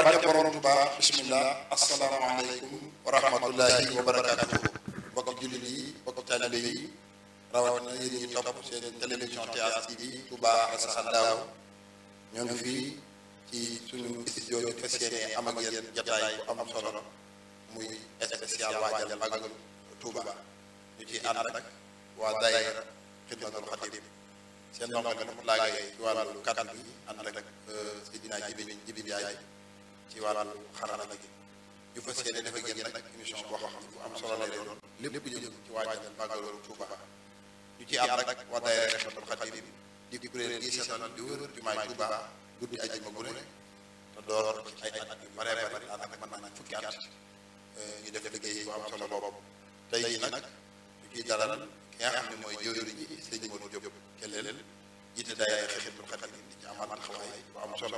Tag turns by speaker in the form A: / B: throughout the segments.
A: barke borom Tuubaa bismillah asalaamaaleykum wa rahmatullahi wa barakaatuhu mbokki jullit yi mbokki taalibe yi rawatina yéen ñi topp seen télévision TH TV Touba Argentine ñoo ngi fii ci suñu studio di fas yéene am ak yéen jataay bu am solo muy spécial waajal Magalu Touba ñu ciy ànd ak waa daayira Xidmatul Xaadim seen ndongo nag laagee ci wàllu kàddu bi ànd ak Seydina Jibi Njaay ci wàllu xarala gi ñu fas yéene def ak yéen nag émission boo xam ne bu am solo lay doon lépp jëm ci waajal Magalu Touba ñu ci ànd ak waa daayira Xidmatul Xaadim di kuréel gi seetal di wër jumaay Touba guddi ajuma bu ne te door ci ay at yu bare bare daanaka mën nañ fukki at ñu def liggéey bu am solo boobu tey jii nag ñu ciy dalal ki nga xam ne mooy jëwriñ ji sëñ Modou Diop Kellel jiite daayira Xidmatul Xaadim di ci amaat taxawaay bu am solo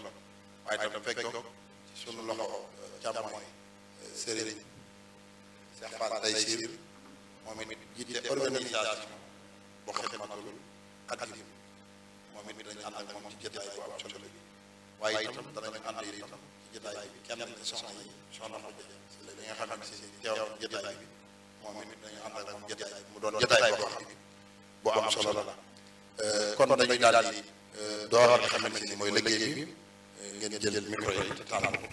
A: waaye tam fekk ko ci sunu loxo càmmooñ Serigne Cheikh Fall Taysir moom it jiite organisation bu Xidmatul Xaadim moom it dañu ànd ak moom ci jotaay bu am solo bi waaye itam danañu ànd itam ci jotaay bi kenn ci soxna yi soxna ko si li nga xam ne si teew jotaay bi moom it dañu ànd ak moom jotaay mu doon jotaay boo xam ne bu am solo la kon dañuy daal di door nga xamante ni mooy liggéey bi ngeen jël micro yi te tànn ko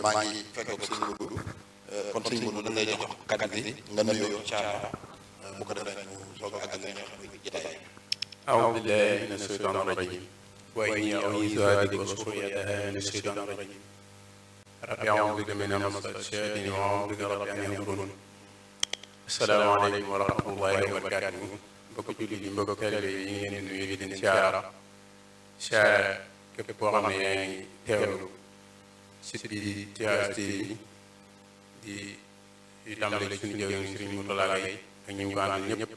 A: maa ngi fekk ko suñu Modou kon suñu Modou dañ lay jox kàddu bi nga nuyoo caara bu ko defee ñu soog a àggal li nga xam ne jotaay bi
B: أعوذ بالله من الشيطان الرجيم وإني أعيذها بك وذريتها من الشيطان الرجيم رب أعوذ بك من همزات الشياطين وأعوذ بك رب أن يحضرون السلام عليكم ورحمة الله وبركاته mbokk jullit yi mbokk taalibe yi ñu ngi leen di nuyu di leen siyaara képp koo xam ne yaa ngi teewlu site bi TH TV di tàmbale suñu jëwriñ Serigne Mourtala Gaye ak ñu ngi ko àndal ñëpp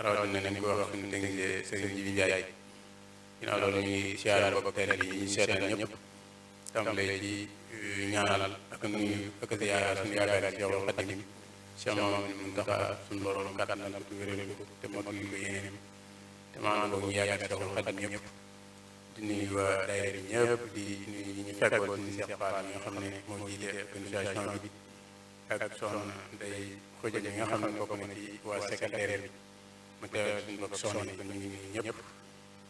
B: rawatina ne ni ko wax suñu technicien Serigne Jibi Njaay ginnaaw loolu ñu ngi siyaare mbokk taalibe yi ñu seetaan ñëpp tàmbale ci ñaanal ak nuyu ak siyaara suñu yaakaar ci Seexul Xaadim Cheikh Mamadou Mountakha suñu borom kàttanal ko wéral ko te mottali ko yéeneem te maanaam boobu ñu yaakaar Seexul Xaadim ñëpp di nuyu waa daayira bi ñëpp di nuyu ñu fekkoon suñu Cheikh Fall mi nga xam ne moo jiite organisation bi ak soxna day xoja bi nga xam ne bokk na ci waa secrétaire bi mu teewal suñu bokk soxna yi kon ñu ngi nuyu ñëpp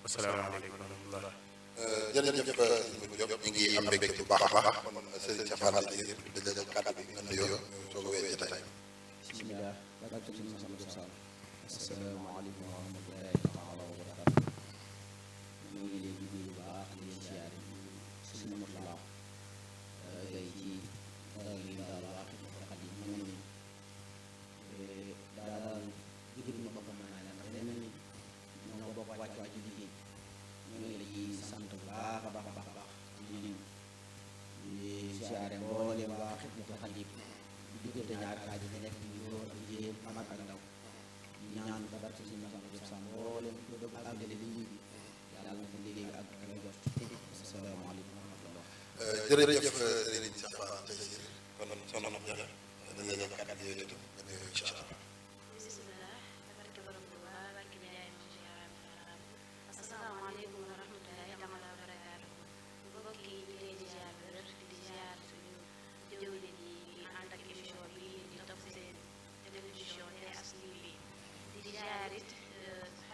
B: wasalaamaaleykum wa rahmatullah
A: jërëjëf Modou Diop ñu ngi am mbégte bu baax a baax kon Serigne Cheikh Fall Taysir dañ la kàddu bi nga nuyoo soog a wéy jotaay
C: bismillah barke suñu Masamba Diop Sall asalaamaaleykum wa rahmatullahi taala wa barakatu ñu ngi leen di nuyu baax di leen siyaare suñu Mourtala Gaye ci daal yi daal waa Xidmatul Xaadim mën nañu daal jigéen ñi bokk mën naa leen ndax leneen ni ñoo bokk wàcc ci liggéey ñu ngi la ci sant bu baax a baax a baax a baax di siyaare mboolem waa Xidmatul Xaadim diggante ñaari xaaj yi nekk ñu góor ak jigéen mag ak ndaw ñaan ba barke suñu Masamba Diop Sall mboolem ko bëgg àggale liggéey bi yàlla na ko liggéey bi ak ñu jot asalaamaaleykum wa rahmatullah
A: jërëjëf Serigne Cheikh Fall Taysir kon soxna na jafe dañ lay jox kàddu yooyu itam nga nuyoo incha allah
D: bismillah barke borom Tuuba barke Njaay ma asalaamaaleykum wa rahmatullahi taala wa barakaatuh mbokk yi ñu leen di ziar wér di ziar suñu jëwriñ yi ànd ak émission bi di topp seen télévision TH TV di ziar it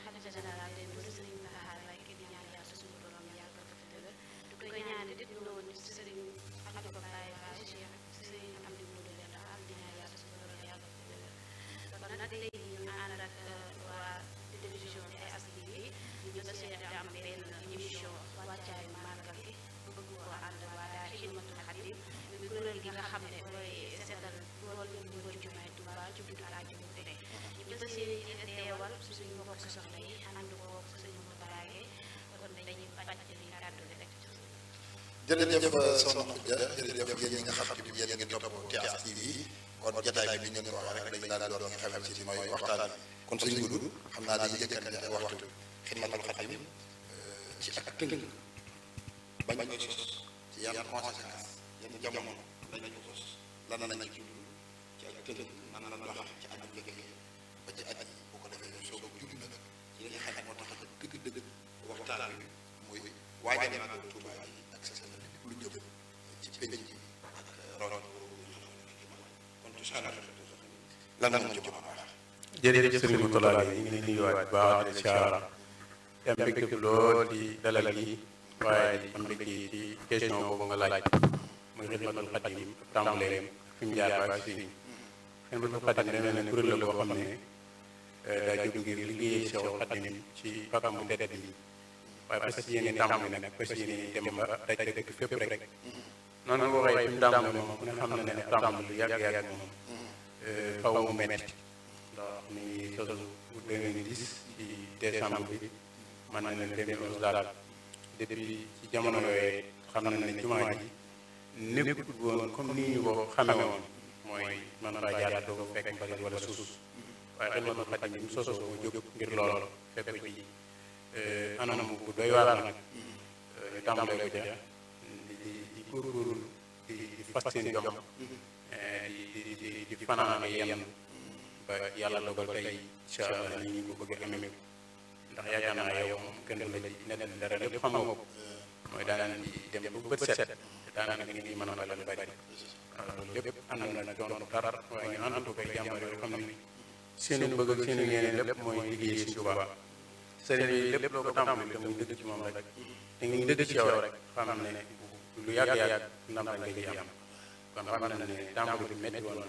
D: xalifa général des mourides Serigne Mountakha Mbacké di ñaan yàlla suñu borom yàggal ko fi dëgg du koy ñaan it ñu woon ci Serigne Khalifa Baye Fall Cheikh Serigne Amdi Modou Lenda am di ñaan yàlla suñu borom yàggal ko fi dëgg kon nag tey ñu ànd ak waa télévision TH TV ñu fas yéene am benn émission wàccaayu màggal gi bëgg koo ànd waa daal Xidmatul Xaadim muy kuréel gi nga xam ne mooy seetal bool ñu wër jumaay Tuuba ci guddi àjjuma bu tey ñu fas yéene teewal suñu mbokk soxna yi ànd ko suñu Mourtala Gaye kon dañuy bàcc li kàddu gi rek
A: jërëjëf soxna Khoudia jërëjëf yéen ñi nga xam ne yéen a ngi topp TH TV kon jotaay bi ñu ko waxee rek dañu daal di doon nga xam ci mooy waxtaan bi kon suñu gudd xam naa dañuy jëkkante ay waxtu Xidmatul Xaadim ci ak tënk bañ koy sos ci yan conséquence yan jamono lañ ko sos lan lañ ci dund ci ak tënk nan la dox ci ak liggéey ba ci aj bu ko defee ñu soog a jublu nag ci li nga xam ne moo tax dëgg waxtaan bi muy waajal Magalu Tuuba yi ak sa lépp lu jëm ci penc ji ak rawat kon cosaan lan moo ci mën a wax.
B: jërëjëf Serigne Moutalla Gueye ñu ngi leen di nuyuwaat bu baax di siyaara te am mbégte lool di dalal yi waaye di am mbégte ci question boobu nga laaj muy Xidmatul Xadim tàmbaleem fi mu jaar ba si Xidmatul Xadim demee na kuréel la boo xam ne daa jóg ngir liggéeyee Seexul Xadim ci pakam bu tedd bi waaye fas yéene tàmbali nag fas yéene dem ba daj dëkk fépp rek noonu nga waxee fi mu tàmbali moom ku ne xam na ne tàmbali lu yàgg-yàgg moom faw mu metti ndax ni sosu 2010 ci décembre bi mën na leen 2011 daal depuis ci jamono yooyu xam na ne jumaa ji nekkut woon comme ni ñu ko xamee woon mooy man faa jaar doo ko fekk mbalit wala suus waaye Xidmatul Xadim bi mu sosoo moo jóg ngir loolu fekk ci anam bu doy waar nag ñu tàmbalee ko ja di góorgóorlu di fas seen jom di fanaan ak yenn ba yàlla dogal tey incha allah ni ñu ko bëgg amee ndax yaakaar naa yow moom kenn du la ci net dara lépp xam nga ko mooy daanaka di dem ba bët set daanaka ngi nii mën a balal bari loolu lépp ànd na nag doon tar waaye ñu ànd ko koy jàmbar yoo xam ne seeni bëgg ak seeni yeneen lépp mooy liggéey Sëriñ Tuubaa sëriñ yi lépp loo ko tàmbali te muy dëgg ci moom rek te ngi dëgg ci yow rek xam ne lu yàgg-yàgg ndam rek ngay am kon xam na ne tàmbali bi métti woon na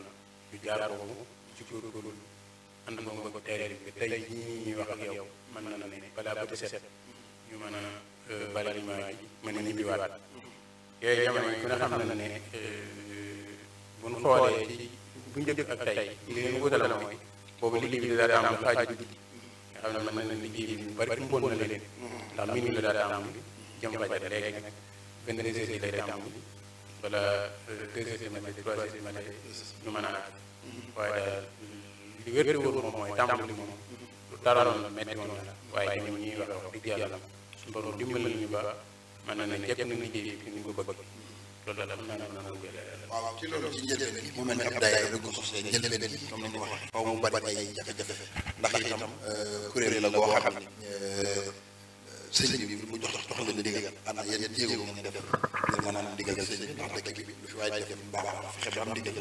B: ñu jaar boobu ci góorgóorlu ànd ko nga ko teere bi tey jii ñuy wax ak yow mën na ne balaa bët set ñu mën a bala jumaa ji mën a ñibbiwaat yooyu jamono yi ku ne xam na ne buñ xoolee ci bu njëkk ak tey li leen wutale mooy boobu liggéey bi daa tàmbali xaaju guddi nga xam ne mën na liggéey bi ñu bari kumpoon na leen ndax minuit la daa tàmbali jëm fajar léegi nag 22 heures yi lay tàmbali wala 2 heures du matin 3 heures du matin ñu mën a àgg waaye daal li wér wóor moom mooy tàmbali moom lu taroon la métti woon la waaye ñoom ñuy wax dëgg yàlla suñu borom dimbali ñu ba mën na ne jekk na liggéey bi ni ñu ko bëgg loolu daal mën naa na wér.
A: waaw ci loolu ci njëlbeen bi mu mel ni ab daayira du ko sosee njëlbeen bi comme ni ñu waxee faw mu bari ay jafe-jafe ndax itam kuréel la goo xam ne sëñ bi mu jox la ndigal am na yenn jéego ngeen def ngir mën a ndigal sëñ bi ndax dëkk bi lu fi waay def mbaax la fexe ba am ndigal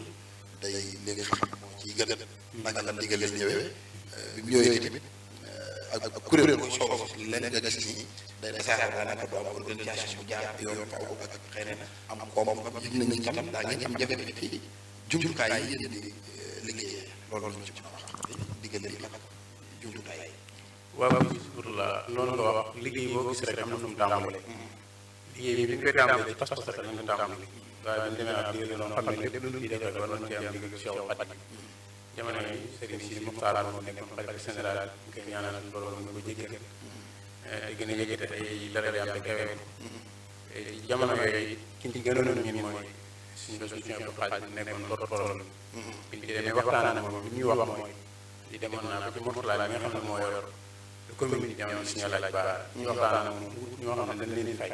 A: day léegi xam moo ciy gën naka la ndigal leen ñëwee bi mu ñëwee tamit ak kuréel ko soog a sos leen nga gis ni day tasaaroo daanaka du am organisation bu jaar yoon faw ak xëy na am koom ba yëg nañ ni tam daa ngeen am jafe-jafe ci jumtukaay yi yéen di liggéeyee loolu lañ ci mën a wax digal leen ak jumtukaay yi.
B: waaw bisimilah loolu nga wax liggéey boo gis rek am na fu mu tàmbalee liggéey bi ñu koy tàmbalee ci pas-pas rek lañ ko tàmbalee waaye bu ñu demee ak diir noonu xam ne lépp lu ñu def rek war nañ ci am liggéey Seexul Xadim jamono yi Serigne Sidi Muxtaar moo nekkoon xalifa général ñu koy ñaanal loolu ñu ko jéggal te gën a yëgate ay dara yam te kawe jamono yooyu ki ci gënoon ñun mooy suñu Abdou Xaadim nekkoon lot forol bi ñu demee waxtaan ak moom li ñuy wax mooy di demoon naa ba ci Mourtala bi nga xam ne moo yor commune bi jamono suñu laaj ba ñu waxtaan ak moom ñoo xam ne dañ leen di fay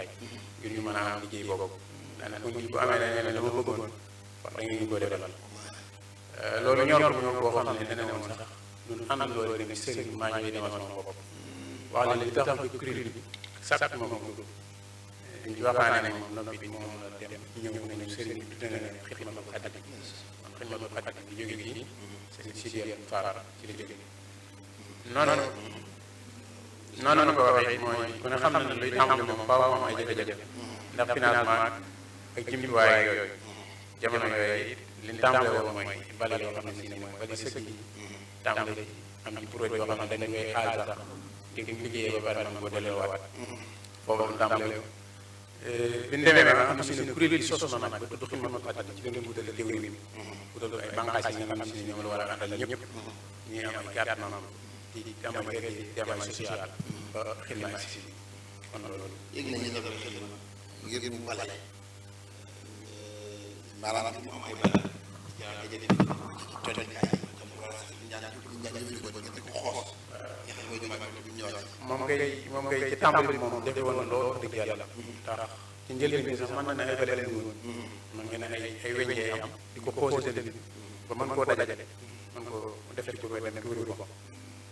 B: ngir ñu mën a am liggéey boobu daanaka kon bu amee na ne dama bëggoon wax da ngeen ñu ko defal loolu ñor ko ñoo boo xam ne dana woon sax ñun àndandoo dem ci sëriñ maa ngi demal sama bopp wax ne li tax ma kuréel bi sàkk ma ko dugg ñu waxaane ne moom noppi bi moom la dem ñëw nañu sëriñ bi dina ne Xidmatul Xadim man Xidmatul Xadim bi jóge fii sëriñ Sidi Faara ci la jóge noonu ko waxee mooy ku ne xam na ne luy tàmbali moom faaw am ay jafe-jafe ndax financement ak jumtuwaay yooyu jamono yooyu li ñu tàmbale woon mooy bale yoo xam ne si ne mooy bale sëkk yi tàmbale am ci projet yoo xam ne dañ koy aal sax ngir ñu liggéeyee ba pare man boo delloowaat foofu ñu tàmbale bi ñu demee ba nga xam ne si ne kuréel yi sos na nag ba tudd Xidmatul Xadim ci leen wutal jëwriñ bi wutal ay bànqaas yi nga xam ne si ñoom la war a àndal ñëpp ñi am ay carte membre di am ay rek di am ay social ba xidma si kon loolu
A: yëg nañu ne dafa xidma ngir mu bale maanaam mu am ay bale yaa ngi jëlee ci tojkaay tam wala sax ñaan jëfandikoo ko ngeen ko xoos yax mooy jumaa bi ñëw
B: moom kay ci tàmbali moom defe woon na loolu dëgg yàlla ndax ci njëlbeen bi sax mën na ne ay bale leen woon mën ngeen ne ay weññee am di ko xoose bi ba mën koo dajale mën ko def ci ko dem tuuri ko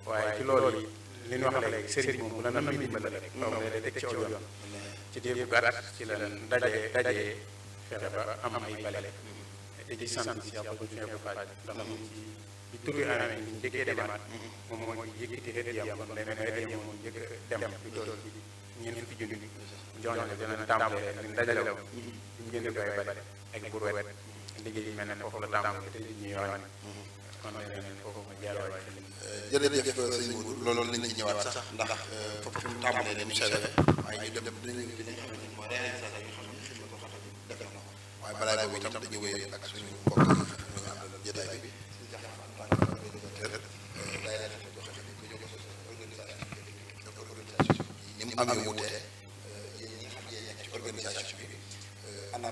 B: waaye ci loolu yi li ñu wax léegi sëriñ moom bu la nam dimbal rek xaw ma lay teg ci aw yoon ci diir bu gàtt ci la dajee fexe ba am ay bale te ci sant si yàlla bu ñu faaj ndax moom ci turu amee ñu njëkkee demaat moom moo yëkkati xeet yam kon day mel ne xeet yam moom njëkk dem lu toll ci ñeent fukki junni jox na dina tàmbalee ak dajale woon ñu ngeen di koy bale ak brouette liggéey yi mel ne foofu la tàmbalee te ñuy wàññi kon day mel ne foofu ma jaarwaay
A: jërëjëf sëñ Modou loolu lañ ci ñëwaat sax ndax foofu fi mu tàmbalee ni mu sewee waaye ñu dem dinañ li nga xamante ni mooy réalisation yi xam ne xidma ko xatal def na ko waaye balaa boobu itam dañuy wéy ak suñu mbokk yi ñu àndal jotaay bi si jax en tant que organisateur daayira boo xam ne ko jóge organisation ni mu amee wutee yéen ñi nga xam ne nekk ci organisation bi ana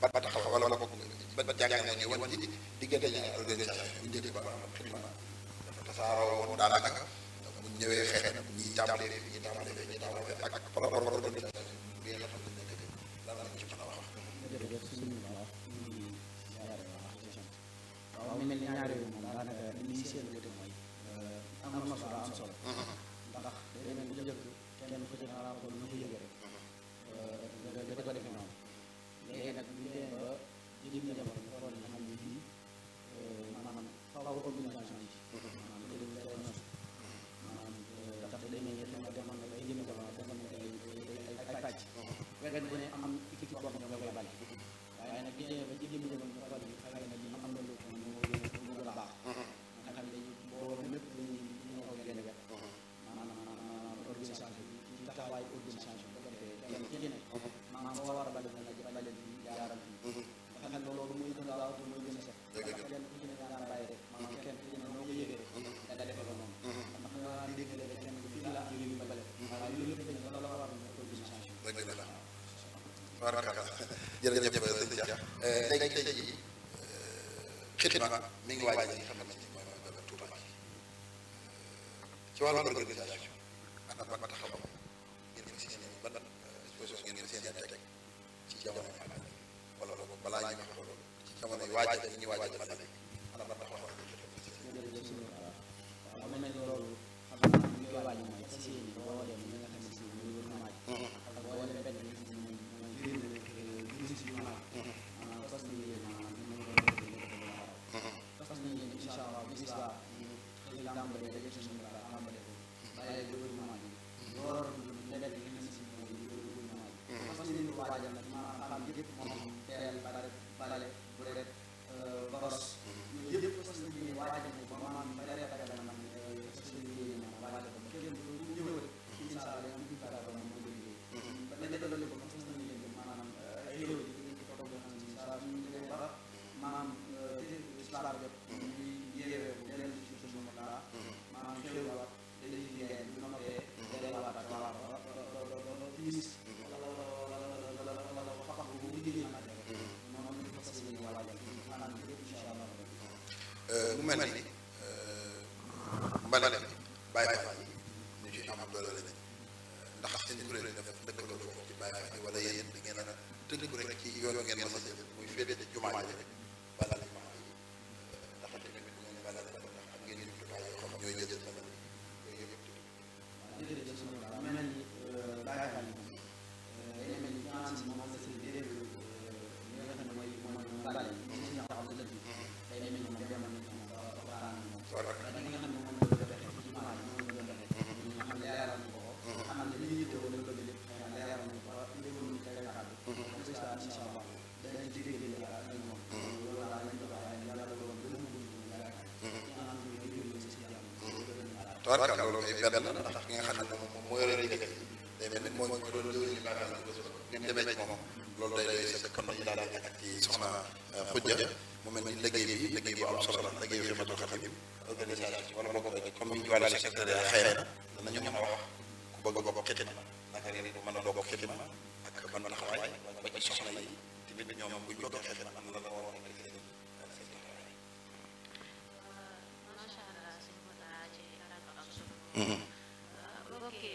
A: ba taxaw wala bokk ba jàngal nga ñu wan ci diggante ñaari organisation bu njëkk ba xidma tasaaroo woon daanaka bu ñëwee xeex na ñi tàmbalee ñi tàmbalee ñi tàmbalee ak par rapport ak organisation bi nga xam ne nekk lan lañ ci mën a wax.
C: jërëjëf suñu baax ñu ngi ziare wax ci sant waaw mel ni ñaari moom daanaka li ñuy seen wute mooy am na solo am solo ndax day mel ni njëkk kenn ku ci xalaat ko nu ko yëgee rek da di ko defee noonu léegi nag bu ñu demee ba jëm jamono ñu xool nga xam ne fii maanaam faaw organisation yi maanaam jëlee ñu teel nos maanaam ndaxte day mel ni demoon na bay jëm jamono demoon na ay pàcc wet bu ne am équipe boo xam ne koy bale waaye nag gisee ba ci jëm jamono ñu xool xëy na ñu am na lu mu gën a baax nga xam ne dañu boo lépp ñu ko genn wet maanaam organisation bi ci taxawaay organisation bu ko defee kenn ci ne maanaam boo war a bale dina bale bi jaaral bi nga xam ne loolu muy gën a gaaw te muy gën a set ndax kenn ku ci ne daan bàyyi rek maanaam kenn ku ci ne noo ko yëgee rek nga defee ko noonu ndax nga naan dégg rek kenn ku fii la am yu bale waaye loolu lépp dañ la war a organisation
A: dëgg la waaw jërëjëf sëñ Cheikh léegi tey jii xidma mi ngi waaj li nga xamante ni mooy Touba ci wàllu organisation ana ban taxawam ngeen fas yéene ban disposition ngeen fas yéene teg ci jamono yi wala boog balaa ñuy wax loolu ci jamono yi waajal yi ñuy waajal ana ban taxawam
C: waaw mel ni loolu xam naa li ñuy waaj mooy fas yéene boo dem li nga xam ne si muy wër na waaj ak boo dem benn li nga xam ne mooy gis yu naaj maanaam fas nañ yéen maanaam ñu fas nañ yéen incha allah bis baa xëy tàmbalee daje ci suñu la tàmbalee ko bàyyi ba wër na waaj loolu leneen li nga xam ne si mooy wër na waaj fas nañ waajal nag maanaam xam yëpp moom teel bale bu rek boros yooyu yëpp fas nañ yéen waajal ne ba maanaam bare bare maanaam fas nañ yéen waajal ko ba kenn du ñëw rek incha allah am ñu para moom mooy liggéey ba dañu dolli ko fas nañ yéen maanaam ay réew yi ko toog nga xam ne saa ñu demee ba maanaam islam jot ñuy yéewee bu dellu ci suñu daa maanaam xewwaat dañuy liggéey ñu noppee delluwaat ak waa timis wala xabax bu liggéey na rek moom ñu fas yéene waajal maanaam lépp incha allah
A: mu mel ni mbale bàyyi fa yi ñu ci am doole lañ ndax seen kuréel yi dafa dëkkaloo foofu ci bàyyi fa yi wala yéen da ngeen a tënku rek ci yoon ngeen mën a jël muy féete jumaa ji rek balal jumaa yi ndax tamit bu ngeen balal ba ndax am ngeen jumtukaay yoo xam ñooy jël balal yooyu yëpp
C: jërëjëf suñu la mel ni bàyyi fa yi day mel ni finance moom la sëñ bi dégg li nga xam ne mooy balal yi ñu ñu taxaw ci lënd day mel ni moom demoon nañ moom waxtaan ak moom da nga xam ne moom la doon defee ci jumaa ji moom la doon defee ñu nga xam ne leeral ñu ko xamal ne li ñu yittewoo lañ bëgg lépp xëy na leeral ñu ko léegul ñu koy kàddu comme ça incha allah danañ ci dégg ak moom loolu daal lañ ko waxee yàlla loolu gën a mën a yaakaar ñu am ñu ngi déglu ci jàmm
A: tawarkal loolu kay benn la ndax ki nga xam ne moom moo yore liggéey day mel ni moo doon jëwee ñu baaxal na ngeen demee ci moom loolu day doy sa kon dañu daal di ak ci soxna Xujja mu mel ni liggéey bu am solo la liggéey bi Xidmatul Xadim organisation wala boo ko comme ni ñu wàllu secrétaire xëy na danañu mën a wax ku bëgg a bokk xidma naka ngeen ko mën a bokk xidma ak ban taxawaay ba ci soxna yi tamit ñoom buñ bokkee xidma am na la war a nekk seen taxawaay.
D: macha allah suñu mën ci daanaka am solo. mbokki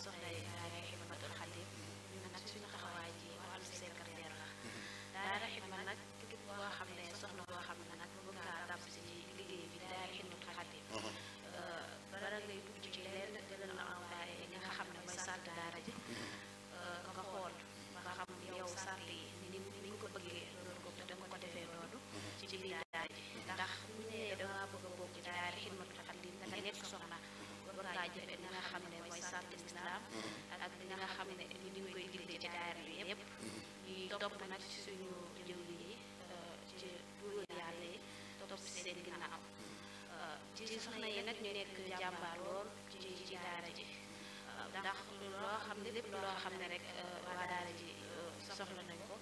D: soxna yi daara Xidmatul Xadim ñun nag suñu taxawaay ci wàllu secrétaire la daara xidma nag képp koo xam ne soxna boo xam ne nag bëgg ngaa tàbb si liggéey bi daara Xidmatul Xadim bala ngay dugg ci lenn dina la envoyé ñi nga xam ne mooy sant daara ji nga xool ba xam yow sart yi ni ñu ko bëggee topp nag ci suñu jëwriñ yi ci góor yàlla yi topp ci seen ginnaaw ci soxna yi nag ñu nekk jàmbaar lool ci daara ji ndax loo xam ne lépp loo xam ne rek waa daara ji soxla nañ ko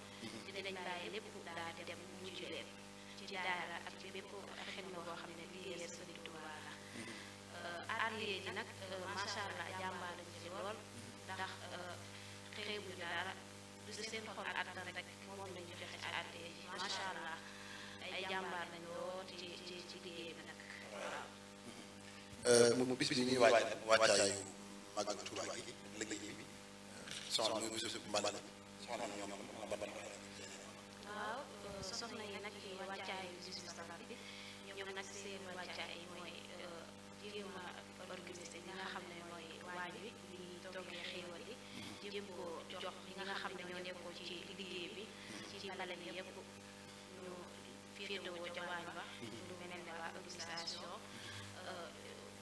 D: dinañ bàyyi lépp daal di dem mujj leen ci daara ak ci bépp xidma boo xam ne liggéeyal Sëriñ Tuubaa la atelier ji nag macha allah jàmbaar lañ ci lool ndax xeebu dara du seen xol attan rek moom lañu joxe ci atelier ji macha allah ay jàmbaar lañ lool ci liggéey bi nag waaw.
A: mu bis bi ñuy wàccaayu màggal Tuubaa gi liggéey bi soxna muy bisu mbale soxna ñoom
D: waaw soxna yi nag ci wàccaayu bis bi sabab bi ñoom nag seen wàccaay mooy jéem a organisé ñi nga xam ne mooy waaj wi li toggee xéewal yi jéem ko jox ñi nga xam ne ñoo nekkoo ci liggéey bi ci mbale bi yëpp ñu féetewoo ca waañ ba lu mel ne waa organisation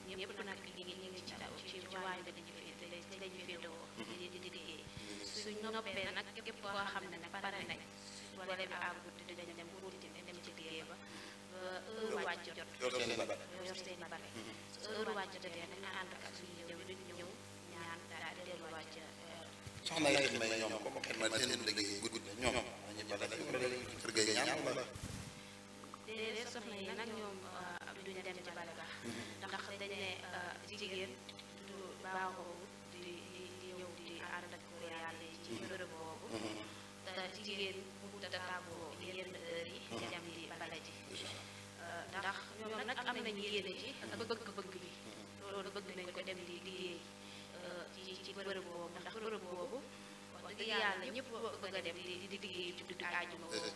D: ñëpp nag ñu ngi ci taw ci waañ ba dañu féetewoo di liggéey suñ noppee nag képp koo xam ne nag pare nañ wala bi àggut dañ dem continuer dem ci liggéey ba heure wàcc jot yor seen bale heure wàcc jotee nag ñu ànd ak suñu jëw duñ ñëw ñaan daal di dellu wàcc
A: soxna yi xel may ñoom comme xel ma seen liggéey gudd na ñoom ñu bale kër ga ñaan wala
D: déedéet soxna yi nag ñoom duñu dem ci bale ba ndax dañ ne jigéen du baaxoo di ñëw di ànd ak góor yàlla yi ci bërëb boobu te jigéen mu tàggoo yenn heure yi dem di bale ji ndax ñoom nag am nañ yéene ji ak bëgg-bëgg bi loolu bëgg nañ ko dem di liggéey ci bërëb boobu ndax bërëb boobu wax dëgg yàlla ñëpp bëgg a dem di liggéey ci guddi àjjuma boobu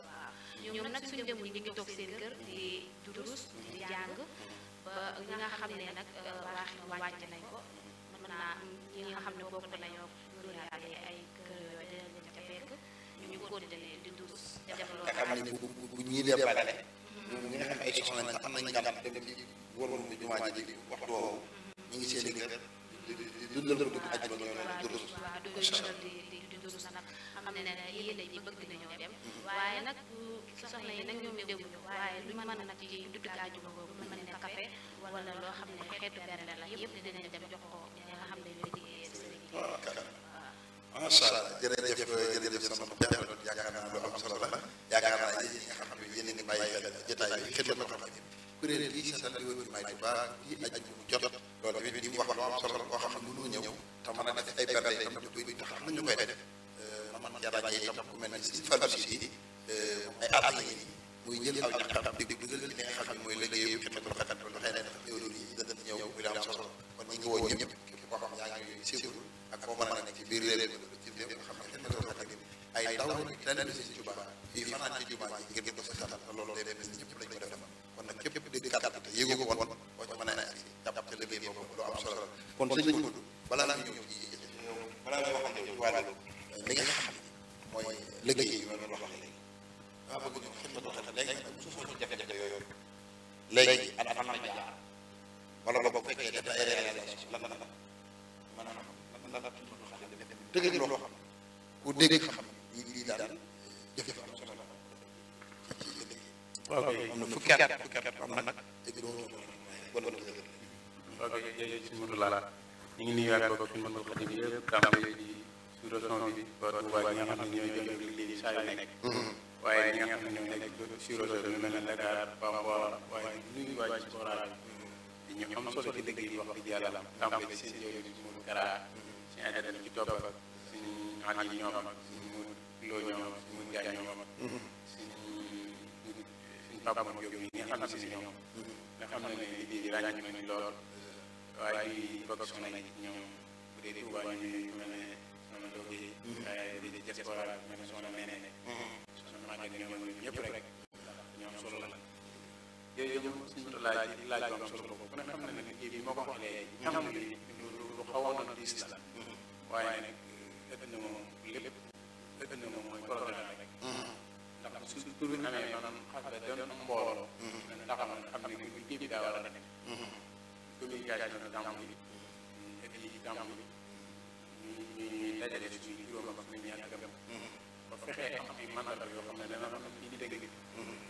D: waaw ñoom nag suñu demul ñu ngi toog seen kër di durus di jàng ba ñi nga xam ne nag waaxi wàcc nañ ko mën naa ñi nga xam ne bokk nañoo góor yàlla yi ay kër yooyu dinañ leen ca fekk ñu continuer di durus def loolu
A: nga xam ne bu ñii dee bale ñoom ñi nga xam ay soxna lañ am nañ gàtt dem ci waroon bi jumaa ji di waxtu woowu ñu ngi seen i kër di dundal dugg àjjuma ñoo leen durus
D: di durus nag xam ne ne yéen ñi bëgg nañoo dem waaye nag soxna yi nag ñoom demuñu waaye luñ mën nag ci duddu àjjuma boobu mën ne café wala loo xam ne xeetu bernde la yëpp dinañ dem jox ko ñi nga xam ne ñooy liggéeyee sëriñ bi
A: macha allah jërëjëf sama jaxal yaakaar naa lu am solo la yaakaar naa yéen ñi nga xam ne yéen a ngi bàyyi xel jotaay bi xel ma xam kuréel yi seetal li wër may Tuubaa yi aj mu jot loolu tamit di wax lu am solo koo xam ne mënu ñëw te mën a def ay bernde itam ñu koy tax am nañu koy def man jarañee itam ku mel ne si Fallou si ay at yi muy jël aw ñaxam di dugal li nga xam ne mooy liggéeyu xidmatul xadim loolu xëy na loolu yi dana ñëw muy lu am solo kon ñu ngi woo ñëpp képp koo xam yaa ngi siiwul ak foo mën a nekk ci biir réew mi ci réew nga xam ne xidmatul xadim ay ndaw leneen si Tuubaa fii fanaan ci jumaa ji ngir ko seetal te loolu day mel ni ñëpp lañ ko def kon nag képp di kàtt te yéegu ko woon boo ci mën a jàpp te liggéey boobu lu am solo la kon sëñ Modou balaa ñu ñëw ci balaa ñu waxante ci wàllu li nga xam ne mooy liggéey yi ma doon wax léegi daa bëgg ñu xidmatul xadim léegi nag su foofu jafe-jafe yooyu léegi an fan la jaar wala boog bu fekkee def ay réalisation lan la maanaam lan la xidmatul xadim dëgg loo xam ku dégg xam ne lii daal jëf am solo la ci liggéey am na fukki at am nag dégg doo wala
B: ok jërëjëf si Modou Lalla ñu ngi nuyuwaat bokk Xidmatul Xadim yëpp tàmbale di sous-région bi ba Touba ñi nga xam ne ñooy jëm liggéey saa yu nekk waaye ñi nga xam ne ñoo nekk sur-région bi mel ne Dakar Bambara waaye nuyu waa ci forage bi ñu am solo ci liggéey bi wax dëgg yàlla tàmbale di seen yooyu si Modou Kara si internet ci topp ak suñu ànd yi ñoom ak suñu loo ñoom ak suñu jaay ñoom ak suñu Papa Diop yi nga xam ne si ñoom nga xam ne liggéey bi ràññi nañu lool waaye di bokk soxna yi ñoom bu dee Touba ñu mel ne soxna Doge waaye di diaspora mel ne soxna Nene soxna Maguette ñoom ñëpp rek ñoom solo la yooyu suñu laaj bu am solo boobu ku ne xam ne ne liggéey bi moo ko wax léegi xam ne lu xawoon na diis la waaye nag ëpp na moom lépp ëpp na moom mooy programme rek ndax su tur bi amee noonu xasda doon am mbooloo ndax xam ne bu liggéey bi daa war a nekk communication gàmmu bi et puis gàmmu bi ñuy dajale suñu juróom ak suñu ñaar gëm ba fexe mandarga yoo xam ne dana xam ne fii di dégg bi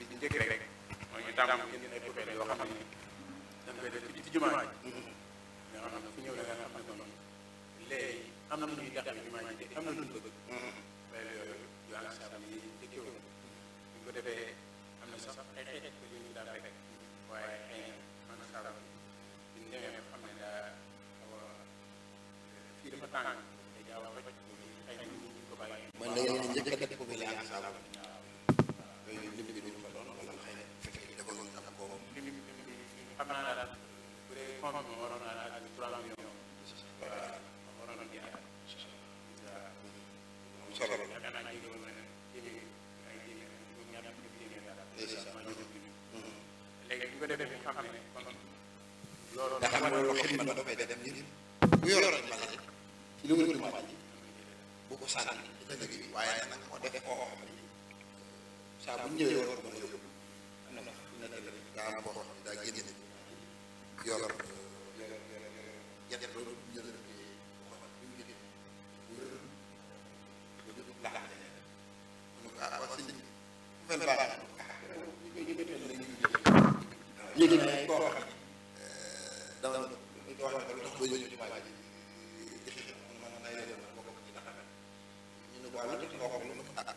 B: ci njëkk rek mooy ñu tàmm génn ay poubelle yoo xam ne dañ koy def ci jumaa ji nga xam ne fu ñëw da nga xam ne noonu léegi am na ñuy def jumaa ji te am na lu ñu bëgg poubelle yooyu yu ansab yi njëkkee woon ñu ko defee am na sax ay xeet yu ñu daa fekk waaye xëy na man sala bi ñu demee xam ne daa xaw a fii dafa tàng day gaaw a toj xëy na ñu ko bàyyi
A: man la yéen njëkk a def ko bi yaa saabu yooyu lim bi duñu fa doon wala xëy na fekkee dafa ñu am boobu
B: xam naa daal bu dee compte bi waroon naa daal ak 3 millions waroon na jeex
A: solo la
B: yaakaar naa jege woon na ay ñaar léegi bu ko defee ñu xam ne kon loolu
A: nga xam ne loolu xidma la dafay def nit bu yoroon mala ci li mu jumaa ji bu ko sànni ci dëgg bi waaye nag moo def koo xam ne saa bu ñëwee war ko yóbbu am na sax fu nekk daa am boo xam ne daa génn yor yet loolu jël léegi nag koo xam ne dama wax ne ko lu tax ba ñëw ci waa ji man day leen bokk ci taxaw ñu ne waaw lu tax nga wax lu mu tax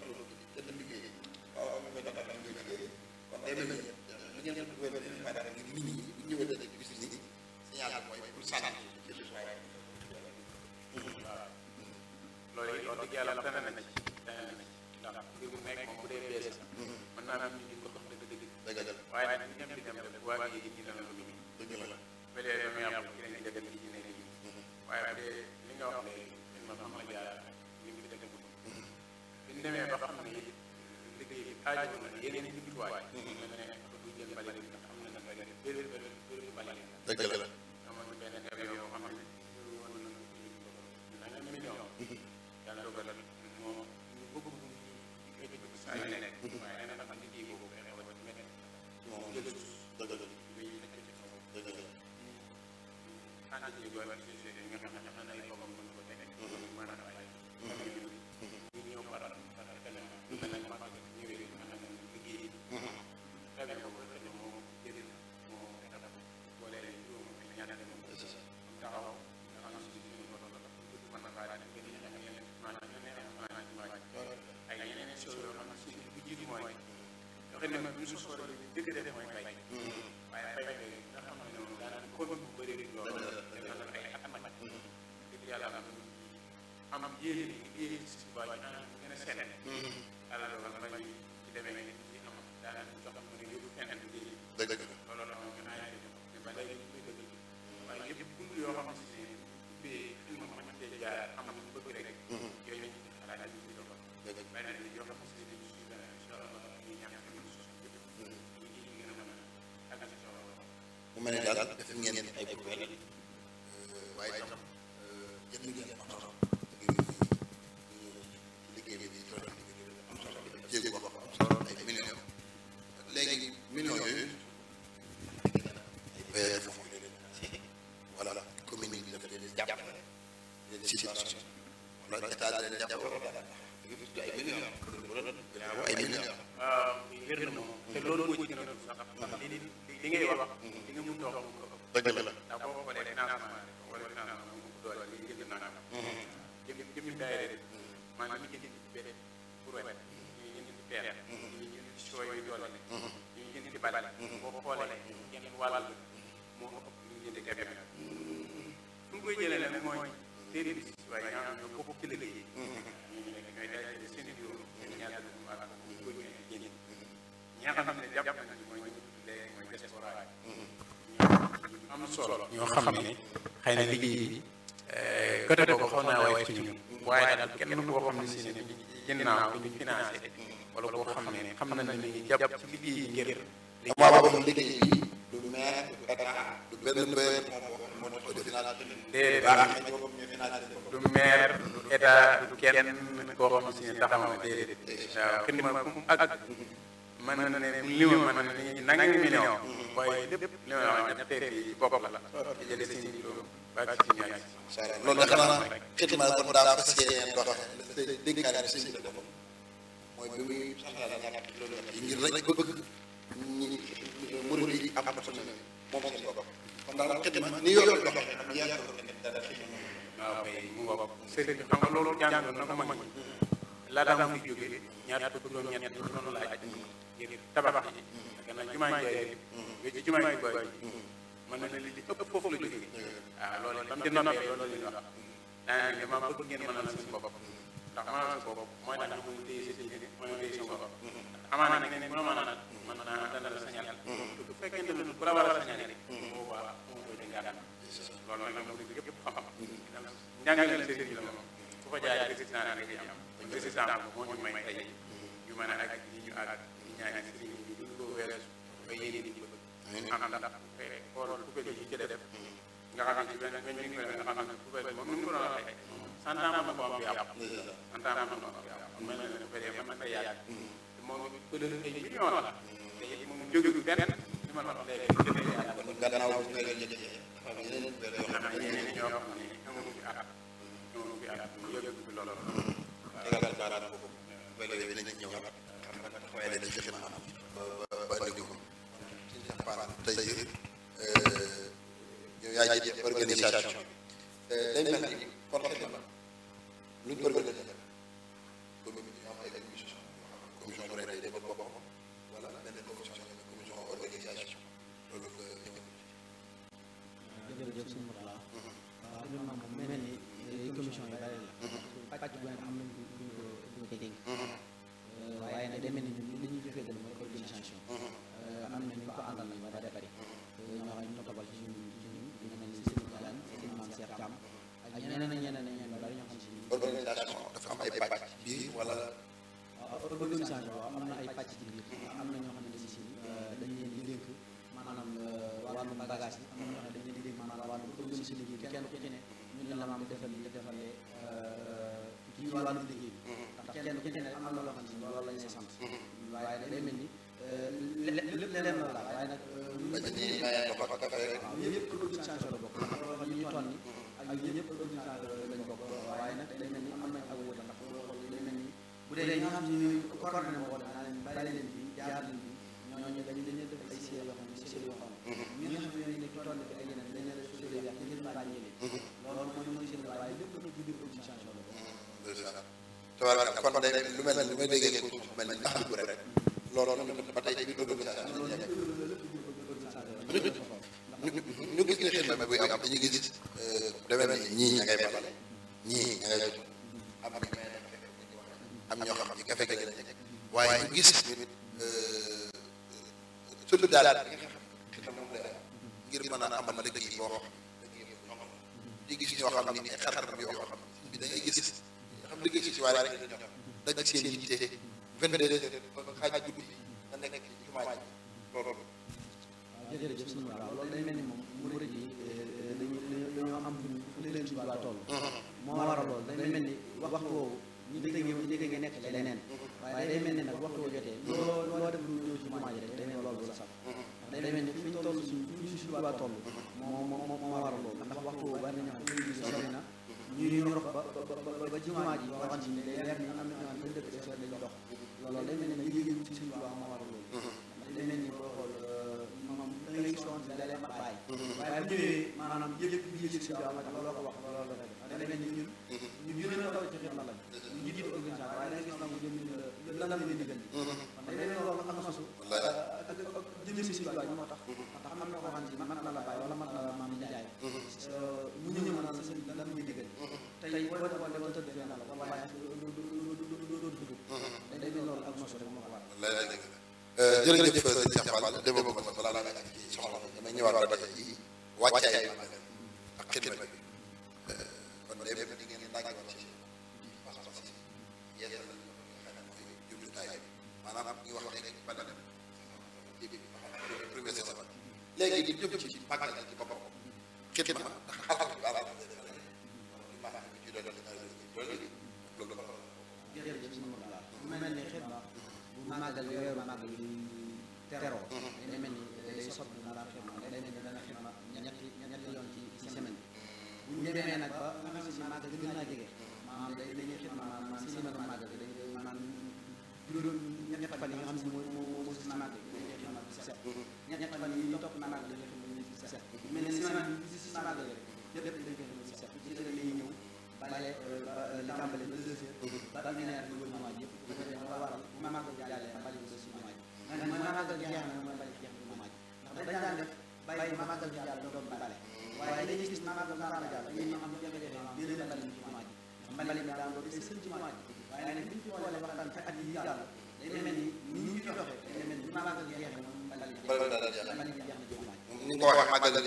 A: lu jënd liggéey waaw ñu koy taxaw ñu liggéey kon day mel ni ngeen ko wér ma daal nit ñi bu ñëwee da gis ni signal mooy pour sànni ci waaye
B: loolu wax dëgg yàlla tane na ci ndax mbir mu nekk moom bu dee bees mën naa am ñu ngi ko xam dëgg waaye nag ñëpp di dem rek waa gi ñu dana lu
A: dëgg la
B: ba léegi damay am ci lañ def ci nekk yi waaye bu dee li nga wax léegi ñun ma xam la jaar ñu ngi def bu ñu demee ba xam ne liggéey bi aajo na yeneen jumtuwaay mel ne bu jël mbalit bi xam na nga def bëri mbalit
A: dëgg la
B: amoon na benn camion yoo xam ne woon na million yàlla dogal moom ñu bëgg ñu saa yu nekk waaye nag xam liggéey boobu day xaw a métti moom jël
A: dëgg la
B: luy nekk ci kaw
A: dëgg la
B: ànd ci doon ci nga xam ne am na ay boppam mën ko teg mën a bàyyi ñu ñëw par keneen mën nañ ma ñëwee mën nañ liggéey xamee ko ba xëy moo jël moo tax boole juróom ak ñaata dem taxaw nga xam ne suñu borom la mën na bàyyi ak gën a xam yeneen maanaam yeneen maanaam ci waaj ay yeneen choses yoo xam ne si bu jiitu mooy yoo xam ne bu ñu sosoo li dëgg def mooy bay waaye bay bi nga xam ne noonu daanaka ko bu bëri loolu def na ay at mag dëgg yàlla am yéene liggéey si waaj gën a seet yàlla dogal bay ci demee ni ci am daanaka jox mu ne yóbbu feneen liggéey
A: dëgg la
B: loolu la moom ñu aayee mais ba léegi ñu koy dëgg waaye yëpp bunt yoo xam ne si ubbee film mën cee jaar am lu bëgg rek yooyu lañ ci xalaat ñu ci doxal bay na yoo xam ne si dañu si dara incha allah ñu ñaan ñu sos yëpp ñu gën a mën a àgg ci solo
A: mu mel ne daal def ngeen ay poubelle waaye itam jënd ngeen oto ngir liggéey bi di toll am solo jéego boo xam am solo ay millions léegi millions yooyu ay foofu voilà commune bi dafa leen jàppale leen situation wala état da leen jàppale ay millions ay millions
B: waaw wér na moom te loolu moo ci gën a dugg sax ndax li ngay wax li nga mun dox
A: dëgg la
B: ndax boo xoolee financement wala financement mu doole li jënd naa jëm daayira maanaam ñu jënd ci benn pour wet ñu jënd ci peer ñu jënd ci sooy yu doole ñu jënd ci bale boo xoolee genn wàll moo ëpp ñu jënd camion fu ñu koy jëlee nag mooy déedéet bi waaye ñaa ñoo bokk ci liggéey ñooy daayira seen i juróom ñaar wàll ñu koy jënd ñi nga xam ne jàpp nañu mooy mooy diaspora am solo ñoo xam ne xëy na liggéey bi côté boobu xaw naa waaye ci ñun waaye daal kenn koo xam ne si ne ginnaaw duñu financé wala koo xam ne xam na ne ni jàpp ci liggéey yi ngir
A: waaw liggéey bi du maire du état du benn béykat moo ko financé
B: déedéet du maire du état du kenn koo xam ne si ne taxaw na déedéet waaw kenn ma fu mu ak mën na ne li ma mën na ni nangi million waaye lépp li ma wax ñettee bi bopp la di jëlee seen juróom ba ci ñaar
A: loolu nag xanaa xitma kon daa fas yéene doxe déggaale sëñ bi boppam mooy bi muy santaane ñàkk loolu yi ngir rek bëgg ñi murid yi am autonomie moom seen bopp kon daal xidma ni yoon doxee xam yaa ko dara xidma
B: waaw kay mu ngoog sëriñ bi xam nga loolu jàngoon na ko mag ñi laataa mu fi jógee ñaar fukk juróom-ñett ñu doon laaj ngir tabax yi gannaaw jumaa Njaay bi ci jumaa yi boy mën na ne li ëpp foofu la jógee waaw loolu ba mu di noppee loolu la ñuy wax daanaka dama bëgg ngeen mënal seen bopp ndax mënal sa bopp mooy tax mu téye sa diine mooy téye sa bopp amaana nag ne bu la mënal mën naa dana la sañal bu fekkente ne bu la war a sañal rek boobaa mu koy jàngal loolu nag moom yëpp xam-xam njàngale sëriñ bi la moom ku fa jaay résistance nga ci am résistance moo ñu may tey ñu mën a ak ñi ñu àgg ñi ñaari sëriñ bi duñ ko weesu ba yéene di bëgg am ndax xool ku ko ji ci def nga xam ne benn benn nga xam ne ku ko moom ni mu ko doon waxee santaama na ko am bi yàqu santaama na ko am bi yàqu kon mel na ne fere mën na yàgg te moom pëdal ay million la te it moom jóge benn li ma wax léegi jëndee yàgg
A: kon gannaaw bu ñu leen jëndee dafa am yeneen weer yoo xam ne
B: ñeneen ñoo xam ne amuñu fi at amuñu fi at mu yëg fi loolu
A: tegal baaraam boobu ba léegi dinañ ñëwaat xam nga taxawaay la ci xidma am ba indi ko suñu saxpaan tey yow yaa jiite organisation day mel ni kon xidma luñ organisé commune bi am ay commission commission bu rëy day ba boppam wala benn commission commission organisation loolu nga
C: jërëjëf sëñ Mourtala waaw ñun moom mel ni commission yi bari la pàcc bu am nañ duñ ko dénk waaye nag day mel ni ñun li ñuy jëfee gën mooy organisation am na ñu ko àndal nañ bari bari ñoo xam ñu tobal ci ñun ñu mel ni Serigne Diagne Serigne Mame Cheikh Thiam ak ñeneen bari ñoo xam si
A: organisation dafa am ay pàcc biir wala
C: organisation waaw am na ay pàcc ci biir am na ñoo xam ne si dañ leen di dénk maanaam wàllum bagage yi am na ñoo xam ne dañ leen di dénk maanaam wàllum organisation liggéey bi kenn ku ci ne ñun la maam defalee ci wàllum liggéey bi ndax kenn ku ci ne am na loo xam ne loolu lañ sa sant waaye day mel ni lépp leen la waaye nag
A: dañuy maye ndox ak café rek
C: waaw yëpp organisation la bokk ndax loo xam ne ñu toll ni ak yéen ñëpp organisation lañ bokk waaye nag day mel ni am nañ ak wóote ndax day mel ni bu dee ñi nga xam ne ñooy coordonné moo dem naa leen bàyyi leen bi jaar leen bi ñooñu dañuy def ay série yoo xam ne série yoo xam ne ñi nga xam ne ñooy nekk toll bi ay yeneen dañ leen def série yoo xam ne ngeen ràññee leen loolu mooy seen waaye lépp nag ci biir organisation la bokk
A: tabaraka kon day lu mel ne lu may déggee ko mel ni tax bu rek loolu ba tey biir organisation ñu gis ne xidma buy am dañuy gis demee na ñii ña ngay bale ñii ña ngay am ñoo xam ci café gi lañ nekk waaye ñu gis nit surtout daal bi nga xam xidma moom lay am ngir mën a amal liggéey boo xam di gis ñoo xam ni ay xar-xar yoo xam bi da ngay gis yoo xam liggéey si waaye rek daj seen yitte 22 heures ba xaaj guddi nga nekk ci jumaa ji loolu
C: jërëjëf sëñ waaw loolu day mel ni moom murid yi dañoo am fu leen ci waa toll moo waral loolu day mel ni waxtu woowu ñu dégg nekk ci leneen waaye day mel ni nag waxtu woo jotee loo def lu ñëw ci jumaa ji rek day mel loolu du la sax ndax day mel ni fi ñu toll suñu waa toll moo waral loolu ndax waxtu woowu bari na ñoo xam ne sori na ñuy rox ba jumaa ji boo xam ne day leer ni am na ñoo xam ne dëkk des dañu dox loolu day mel ni nag yéeg ci suñu waa moo waral loolu ndax day mel ni boo xool da ngay soxla si da leen mat bàyyi waaye bu ñëwee maanaam yëpp bi yëg si waaw ma tax loo ko wax loolu la def day mel ni ñun gën a daw ci xidma la ñu jiitu organisation waaye da ngay gis na mu jëm lan la leen digal kon day mel loolu ak nosu ak jëm si waay moo tax ndax am na koo xam ne mat na la bàyyi wala mat na la maam di jaay mu ñëw naan la sëñ lan muy digal tey boo defoon demoon tëdd fee na la wala waaye doon dugg day mel loolu ak nosu rek moo ko waral
A: jërëjëf sëñ Cheikh Fall démb ba balaa ngaa nekk ci soxla damay ñëwaat ba tey ci wàccaay ak xidma bi kon démb di ngeen naagiwaat ci pas-pas yi yeesal nga xam ne mooy jumtukaay bi maanaam ñu wax léegi ba dem premier session léegi di jëm ci màggal ci boppam xidma ndax alhamdulilah
C: jërëjëf sëñ Mourtala mu mel ni xidma bu màggal weeru màggal yi teroo day mel ni day soppi na la xidma day mel ni dana xidma ñetti yoon ci semaine bu ñu demee nag ba nga xam ne si màggal gën naa jege maanaam dañuy xidma maanaam semaine màggal bi dañuy maanaam juróom ñett fan yi nga xam ne moo si màggal bi set ñett fan yi ñu topp màggal bi nga xam ne set mel ne semaine bi si màggal rek lépp dañ koy def si set ci la lay ñëw bale li tàmbale ba 2 heures ba neneer bi wër jumaa ji yëpp bu defee nga waral bu màggal jàllee bale bi si jumaa ji mooy màggal gi jeex na mooy bale jeex na jumaa ji ndax dañ daan def bàyyi màggal gi jàll doon bale waaye dañuy gis màggal daana jàll dañuy am jafe-jafe déedéet bale ci jumaa ji mbali mi daan loolu seen jumaa ji waaye nag bi ñu ci xoolee waxtaan ci at yi jàll day mel ni ni ñu ci doxee day mel ni màggal gi jeex na moom mbali mi jeex na jumaa ji
A: ni nga ko waxee màggal la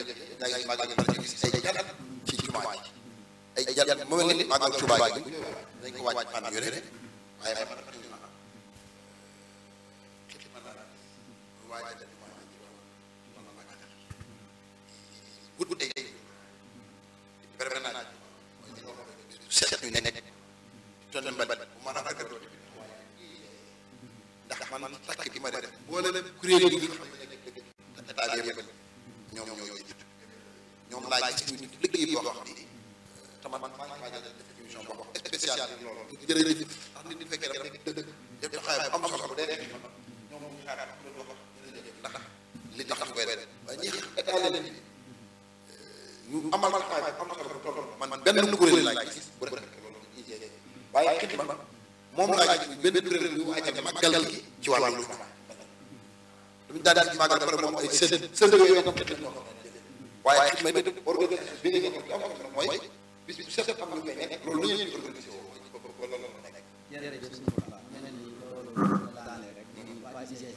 A: léegi màggal la ñu gis ay jàll ci jumaa ji ay jàll mu mel ni màggal Tuubaa ji dañ ko wàcc fan yu rek waaye man wut ay bere naa set ñu nekk ton mbal bu mën a àggatoo ndax man takk bi ma def boole leen kuréel yi nga xam ne état bi yëpp ñoom ñoo jiitu ñoom laa gis ñu liggéey boo xam ni te man maa ngi waajal def émission boo xam spécial loolu jërëjëf ndax nit ñi fekkee dafa nekk dëgg def taxawaay bu am solo bu dee nekk ñoom ñu xaar loolu wax ndax li tax koy def waaye ñi état leen ñu amal taxawaay bu am solo bu toll man benn kuréel laa gis bu rek loolu IGE waaye xit ma moom laa gis benn kuréel bu waajal màggal gi ci wàllu lu daan ci màggal pare moom ay seen yooyu ko waaye xit ma organisation bi nga ko am mooy bis bu set am lu koy nekk loolu lu ñu organisé woo wala loolu nekk
C: jërëjëf suñu voilà mel na ni loolu daanee rek waa IGE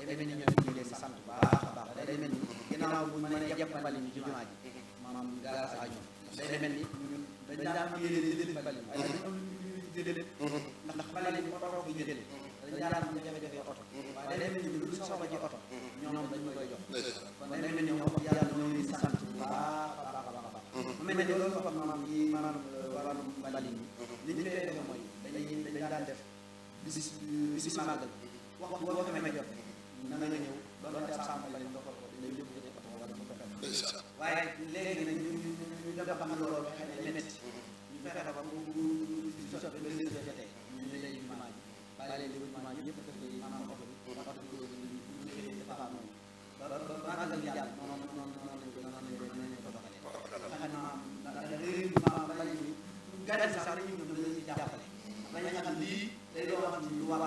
C: day mel ni ñoom ñu leen di sant baax a baax day mel ni ginnaaw bu mënee jàppale ñu ci jumaa ji maanaam grâce à ñoom day mel ni ñun dañ daan am yéene di leen bali waaye dañ am lu jëlee ndax bali bi oto ko jëlee dañ daan am jafe-jafe oto waaye day mel ni lu soxla ci oto ñoom dañu koy jox kon day mel ni ñoom yàlla ñoo leen di sant bu baax a baax a baax a baax mu mel ni loolu xam maanaam yi maanaam wàllum bali ni li ñu koy defee mooy dañ daan def bis màggal wax boo xamee jot na nga ñëw doon te sàmm bali nga ko lay yóbbu ci oto wala ko fekk waaye léegi nag ñu dem xam ne loolu xëy na métti ñu fexe ba bu sotti ba léegi jotee ñu lay jumaa ji bàyyi leen di jumaa ji yëpp def lay maanaam oto bi ñu xëy dafa am noonu ba màggal gi jàll noonu lañ ko doxalee fexe na réew maanaam bali bi gàddi sax dañuy ñëw dañ ci jàppale dañu xam lii day loo xam ne lu war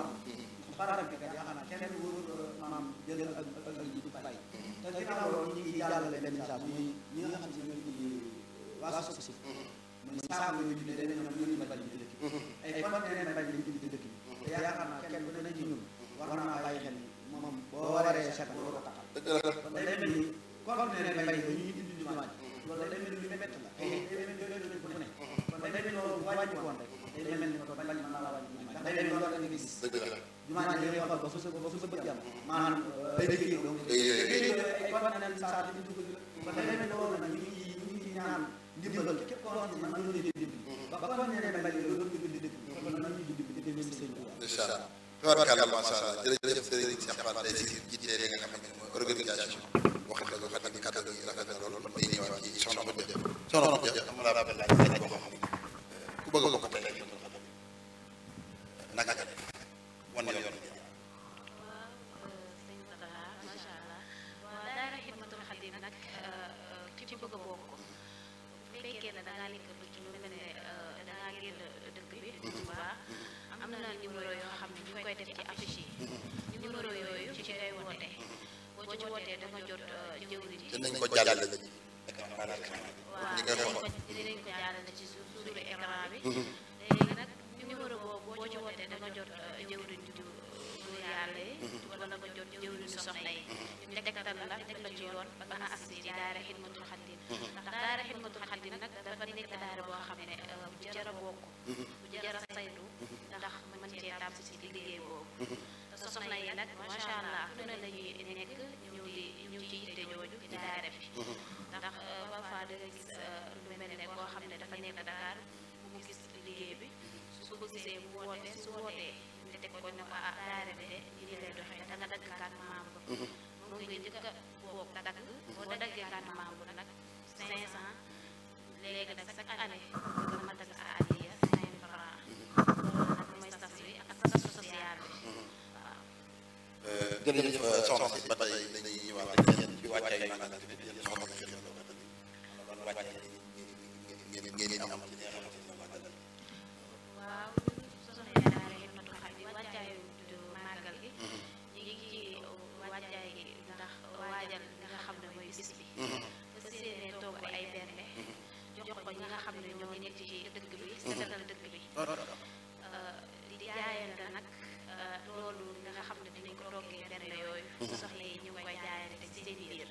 C: baram bi kat yaakaar naa kenn wóor maanaam jël ak ji du bàyyi te ginnaaw loolu ñu ngi jàllale benn message muy ñi nga xam ne ñooy waa SOCOSI muy saabu yooyu ñu ne ñoom ñoo ñu bali ci dëkk bi ay conteneur bali lañ indi ci dëkk bi te yaakaar naa kenn bu ne ci ñun war naa bàyyi xel ni moom boo waree set waroo taxal kon day mel ni conteneur bali yooyu ñu indi jumaa ji loolu day mel ni lu métti la day mel ni yooyu lañ ko ne kon day mel ni loolu bu wàññi woon rek day mel ni ko bali mën naa la wàññi ndax day mel ni loolu la nga gis jumaa ji dañuy xool ba fu sa bëgg am maanaam ay dëkk donc ay conteneur saa di dugg kon day mel ni loolu nag ñu ngi ñaan ndimbal képp koo xam ne mën nga leen dimbali ba conteneur bali loolu dugg di dëkk kon nañu dimbali di leen sëñ
A: incha allah tabaarkalla macha allah jërëjëf Serigne Cheikh Fall tey si jiite nga xam ne mooy organisation waxat la waxat ni kàddu yi rafet na lool kon day ñëwaat ci soxna Modou Dia soxna Modou Dia am laa rappel laaj boo xam ne ku bëgg ko tey naka nga def wan yoon
D: waaw sëñ Fata macha allah waaw daara Xidmatul Xadim nag ci bëgg a bokk bu fekkee ne da ngaa nekk ci lu mel ne da ngaa génn dëkk bi Touba am na numéro yoo xam ne ñu koy def ci affiche yi numéro yooyu ci ngay woote boo ci wootee da nga jot jëwriñ ji
A: dinañ ko jàllale ci
D: waaw dinañ ko jàllale ci suuru écran bi léegi nag numéro boobu boo ci wootee da nga jot jëwriñ ju yàlla yi wala nga jot jëwriñ soxna yi ñu tegtal la teg la ci yoon ba nga agsi ci daara Xidmatul Xadim ndax daara Xidmatul Xadim nag dafa nekk daara boo xam ne bu jar a bokk bu jar a saytu ndax mën cee tàmm si liggéey boobu te soxna yi nag macha allah fu ne la ñuy nekk ñu ci yitte jooju ci daara bi ndax parfois da nga gis lu mel ne koo xam ne dafa nekk Dakar mu gis liggéey bi su ko gisee mu woote su wootee ñu teg ko ne ko daara bi de nii lay doxee da nga dagg carte membre mu ngi njëkk a boog dagg boo daggee carte membre nag 500 léegi nag chaque année nga ma dagg sa adiya 5 francs loolu nag mooy sas bi ak sas social bi
A: màggal tamit yéen soxna si xel la ko tamit ban wàcce ngeen am ci li nga xamante ni màggal bi.
D: waaw soxna Jaara yi natu xam ni wàccaayu màggal gi ñu ngi ci wàccaay gi ndax waajal li nga xam ne mooy bis bi fa séenee togg ay bernde jox ko ñi nga xam ne ñoo nekk ci dëkk bi setal dëkk bi di jaayante nag loolu nga xam ne dinañ ko toggee bernde yooyu soxna yi ñu ngi koy jaayante ci seen biir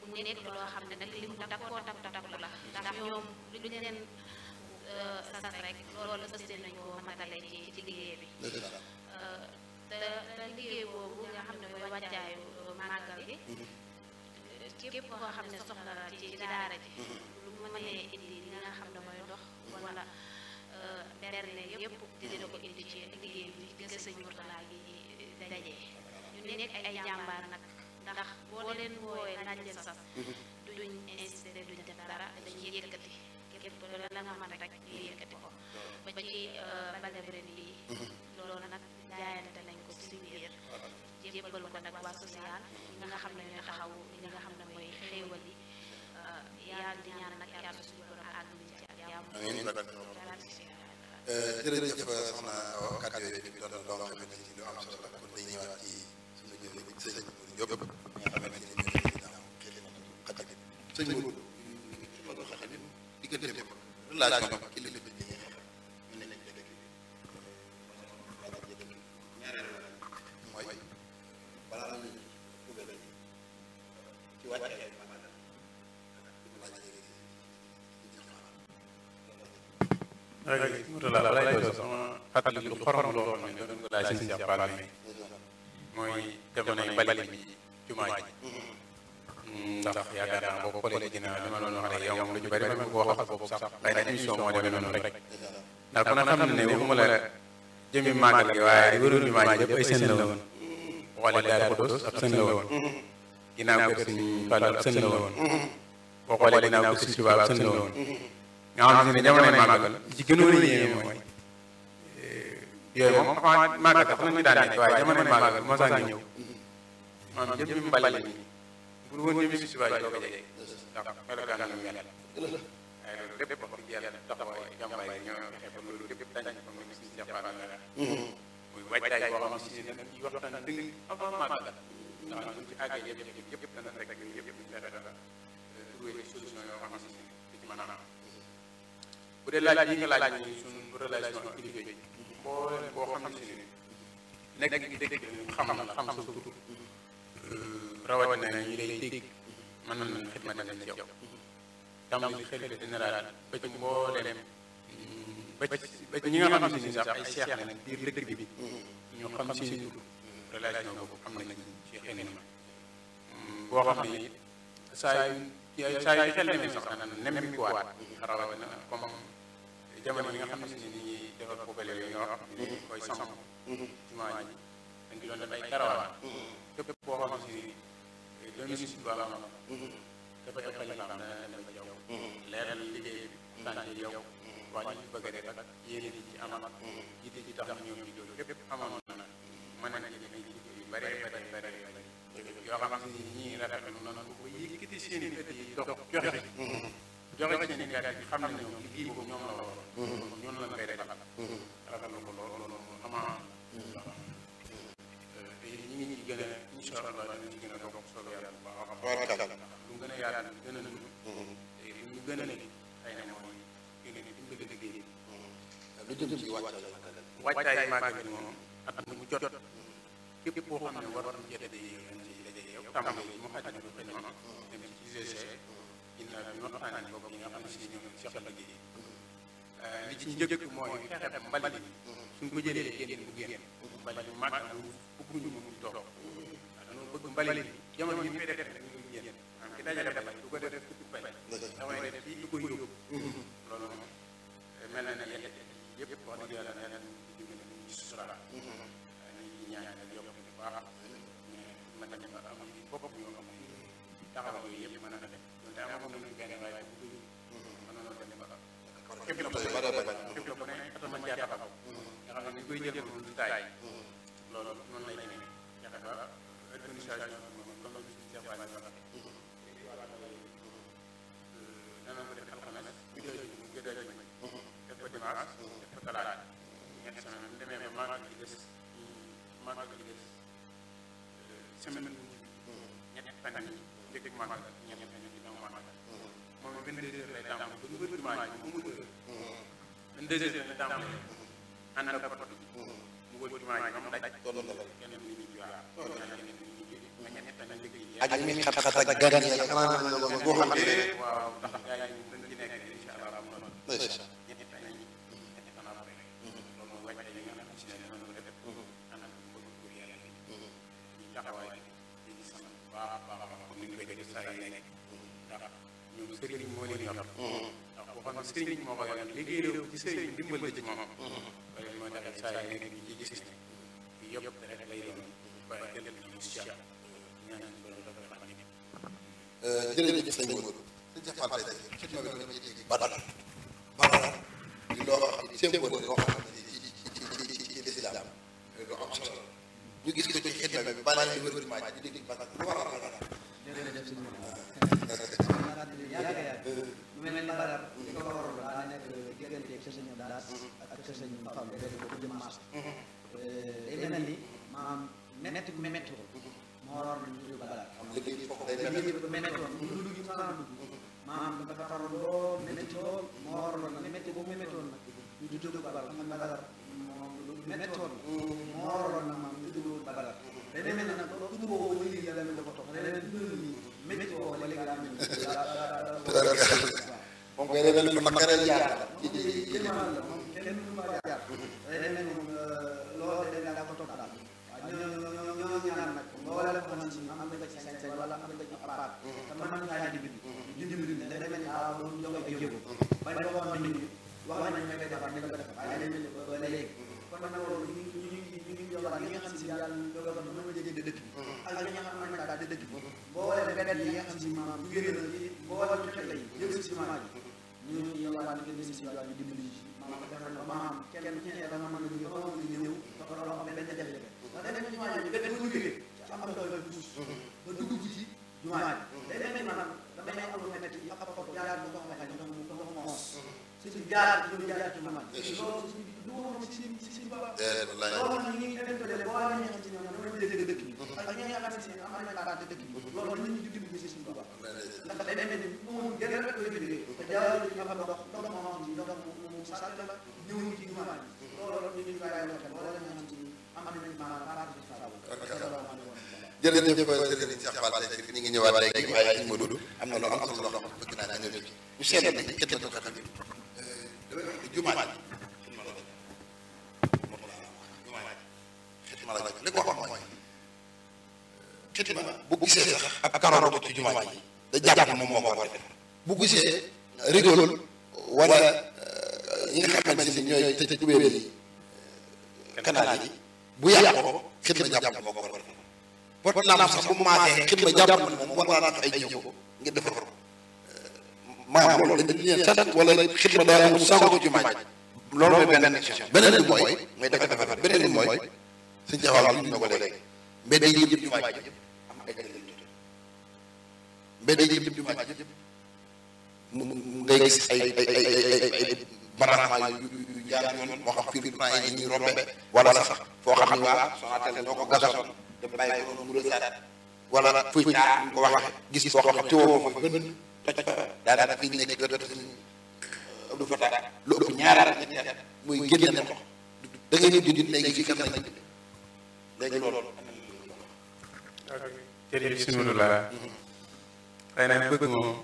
D: mu nekk loo xam ne nag li mu takkoo takku la ndax ñoom lu ñu leen sas rek loolu fas yéene nañ koo matale ci liggéey bi te liggéey boobu nga xam ne mooy wàccaayu màggal gi képp koo xam ne soxla la ci daara ji lu mu mënee indi li nga xam ne mooy ndox wala berne yëpp dina ko indi ci liggéey bi gis sëñ Mourtala gi dajee ñu nekk ay jàmbaar nag ndax boo leen wooyee laaj leen sas duñ insisté duñ def dara dañuy yëkkati képp la nga mën rek ñu yëkkati ko ba ci bale ren yi loolu nag jaayante nañ ko ci biir jébbal ko nag waa social ñi nga xam ne ñooy taxaw li nga xam ne mooy xéewal yi yàlla di ñaan nag yàlla suñu borom àgg ñu ci ak jàmm.
A: jërëjëf soxna Awa kàddu yooyu bi doon loo xamante ni lu am solo la kon day ñëwaat ci suñu jëwriñ sëñ Mourou Diop nga xamante ni ñoo ngi ginnaaw xel xadim sëñ Mourou Mourou xadim diggante relation kilifa bi ñi ñu ne nañ dëkk ñaareel mooy balaa ñu dugal ci wàccaay
B: Mourtala balay doon sama fàttali lu xorom loo xam ne doon ko laaj si Cheikh Fall mi mooy jamonoy mbalit bi jumaa ji ndax yaakaar naa boo xoolee ginnaaw li ma doon wax rek yow moom lu ñu bari ma ko waxal boobu sax xëy na émission moo demee noonu rek ndax kon xam ne waxuma la jëmi màggal gi waaye wërul jumaa ji yëpp ay seen la woon xoolee daal ko dos ab seen la woon ginnaaw ko suñ Fall ab seen la woon boo xoolee ginnaaw ko suñ Tuubaa ab seen la woon nga xam ne jamonoy màggal ci gënoon a yéeme mooy yooyu moom avant màggal sax nañu daan nekk waaye jamonoy màggal moo sax ñëw maanaam jëm bi mbali mi bu woon jëmi si suba yi doo ko jege ndax melokaan na mel waaye loolu lépp wax dëgg yàlla taxawaay jàmbaay yi ñoo fexe ba loolu lépp dañ ko mu ne si jàmbaar la muy wàccaay boo xam si ne ci waxtaan dëgg avant màggal ndax buñ ci àggee yëpp dana rek yëpp ñu fexe dara trouver des solutions yoo xam si ne di ci mën a am bu dee laaj yi nga laaj ni suñu relation ak kilifa yi mbooleem boo xam ne si nekk gi dégg xam sa tur rawatina ñi lay dégg mën nañu xidma nañ ci yow tàmbali xalifa général ba ci mbooleem ba ci ñi nga xam ne si sax ay seex lañ biir dëkk bi ñu xam seen tur relation boobu am nañ ci xidma boo xam ne it saa yu xel demee sax dana nemmikuwaat rawatina comme jamono yi nga xam ne si ni ñuy defar poubelle yooyu nga wax ni koy samp jumaa ji dañ ci doon def ay karawaan képp boo xam ne si doomi si Tuubaa ma dafa def xalifaam dana dem ba yow leeral liggéey bi tànn yow waa ñu bëgg a def ak yéene di ci amal yitte ci tax ñoom ñu jóg képp amoon na mën nañ ci ay jikko yu bare yoo xam ne ñii rafetlu noonu ko yëkkati seen i fët yi dox joxe seen i gàtt yi xam ne ñoom liggéey boobu ñoom la war ñoom lañ koy defal rafetlu ko loolu ama te ñi ngi ci gën a incha allah dinañ ci gën a dox solo yàlla bu baax a baax lu gën a yaatu gën a dund te ñu gën a ne xëy na mooy gën a dimbali liggéey
A: lu jëm ci
B: wàccaay màggal bi moom at mu jot képp koo xam ne war nañ cee daje yow tàmbali mu xaj na lu xëy na dem ci UGC ginnaaw bi waxtaanee boobu yi nga xam ne si ñoom seq liggéey li ci njëkk mooy fexe ba mbalit mi suñ ko jëlee génn bu génn mbalit mi màgg na bëgguñu mu toog dañoo bëgg mbalit mi jamono yi ñu fay def rek ñu génn maanaam ki dajale bay du ko def ku bay damay def fii du ko yóbbu loolu moom mel na ne yëpp wax dëgg yàlla nee nañ ci sutura ñu ñaan ak yokk bu baax mais mën nañ am bopp yoo xam ne taxaw yooyu yëpp mën na def donte amoon nañu benn waaye bu dul mën nañoo dem ba képp la bu ne ato man caa taxaw nga xam ne ni koy jël moom du taay loolu noonu lay demee fexe ba organisation bi moom comme suñu chef def ko dimanche def ko talaata ñetti semaine bu demee ba màggal gi des semaine bu ñetti fan yi njëkk màggal ñetti fan yi ginnaaw màggal moom 22 heures lay tàmbali ba ñu dimanche moom amul heure 22 heures lay tàmbali ànd ak poto bi mu wër dimanche moom daj kenn ni ñu waaw
A: ak mi xat-xat ak gan yi xanaa nañ la ko boo xam ne
B: waaw ndax gars yi dañ ci nekk incha allah mu noonu ñetti fan yi ñetti fan après loolu mooy wàcce yi nga xam si ne noonu def ànd ak bëgg pour yàlla ñu taxawaay di sant baax a baax a baax comme ni ñu koy def saa yi nekk ndax ñoom sëriñ moo leen yor ndax boo xam ne sëriñ moo ko yor liggéey ci sëriñ dimbal la ci moom loolu moo tax saa yi nekk ñu ci gis ne fi yëpp rek lay doon waaye jël nañu si
A: jërëjëf sëñ Modou sëñ Cheikh Fall tey xidma bi dama ciy dégg badal di loo xam ne symbole loo xam ne ci lislaam lu am solo ñu gis ko ci xidma bi balaa ñuy wër jumaa ji di dégg badal lu war a badal
C: jërëjëf sëñ Modou yàgg lu mel ni badal li ko waroon daa nekk diggante sa sëñ daat ak sa sëñ Fall ko jëm maas day mel ni maanaam metti gu metti ko moo waroon ñu tudd badal
A: liggéey bi foofu day
C: liggéey bi méttoon ñu dugg ci mën a dugg maanaam dafa faroon lool métti lool moo waraloon nag métti boobu méttoon nag ñu tudd badal xam nga badal moom lu méttoon moo waraloon nag maam ñu tudd badal day mel ne nag loolu tudd boobu ba léegi yàlla dafa topp day mel ni métti boobu ba léegi daa mel
A: moom koy day mel ni ma kareel jaar
C: la moom kenn du ma jaar day mel ni loolu day daa ko topp daal ñoo ñaan nag wala ko xam si am na ci sañ-sañ wala am na ci appaat te mën ngaa dimbali day mel ni loolu jox ay jéego bañ ko wax nit ñi wax nañ ma koy defar nañ ko defar waaye day mel ni ba léegi kon nag loolu ñu ngi yowaat li nga xam si yàlla dogal na mën a jege dëkk bi ak li nga xam ne mën na kaa dëkk bi boole benn yi nga xam si maanaam bu génn na ci boole ci xel yi jëm si ciment ji ñu yowaat li nga si yàlla ñu dimbali ci maanaam defar na maanaam kenn ci ne dama mën a jóge ba mën a ñëw dafa loo xam ne benn jafe-jafe ndax dañ ne jumaa ji benn bu jógee ci am doy puus ba dugg ci jumaa ji day mel maanaam damay am lu metti yi ab xob jaar bu ndox ma xëy ndox mu moom si jaar ci jumaa ji loolu du moom si ba loolu nag ñi dañ ko def boo ñi xam si ñoom ñoo dégg dëkk bi ak ñi nga xam si am nañ kaaraate dëkk bi loolu nañu dimbali si suñu Tuubaa ndax day mel ni moom gën rek koy jógee te jaar ci am ndox moo xam si ndox mu sàkk la ñëw ci jumaa ji loolu ñu ñu bàyyi loo xel wala ñu xam si am nañ maanaam kaaraate ci
A: jërëjëf Serigne Cheikh Fall tey ñu ngi ñëwaat léegi waaye sëñ Modou am na lu am solo loo xam ne bëgg naa nga ñëw ci ñu seetlu ne xidmatu xadim jumaa ji xidma la li ko wax mooy xidma bu gisee sax ab karoor bu ci jumaa ji da jàpp moom moo ko war a def bu gisee rigol wala ñi nga xamante ni ñooy tëj kubéer yi canal yi bu yàqoo xidma jàpp moo ko war a def pot naam sax bu maasee xidma jàpp na moom war naa ay jéego ngir defar ko maanaam loolu dañ leen sant wala xidma daa mu sago ko jumaa ji loolu mooy benn action beneen bi mooy da ko defar beneen bi mooy suñ jaxawal ñu ko léegi mbedd yi yëpp jumaa ji yëpp am ay mbedd yi yëpp jumaa ji yëpp ngay gis ay baraxmaa yu jaar yoon moo xam fii plan yi ñuy rombe wala sax foo xam ne waa Sonatel ñoo ko gasoon dem bàyyi ko noonu mu rësaat wala fuy jaar ko wax gis foo xam ci woo fa gën toj fa daanaka fii nekk wetu sëñ Abdou Fatah lu ëpp ñaaraat ñetti at muy génne ndox da ngay ñëw di léegi fii kan lañ léegi loolu
B: jërëjëf sëñ Modou la xëy na bëgg moom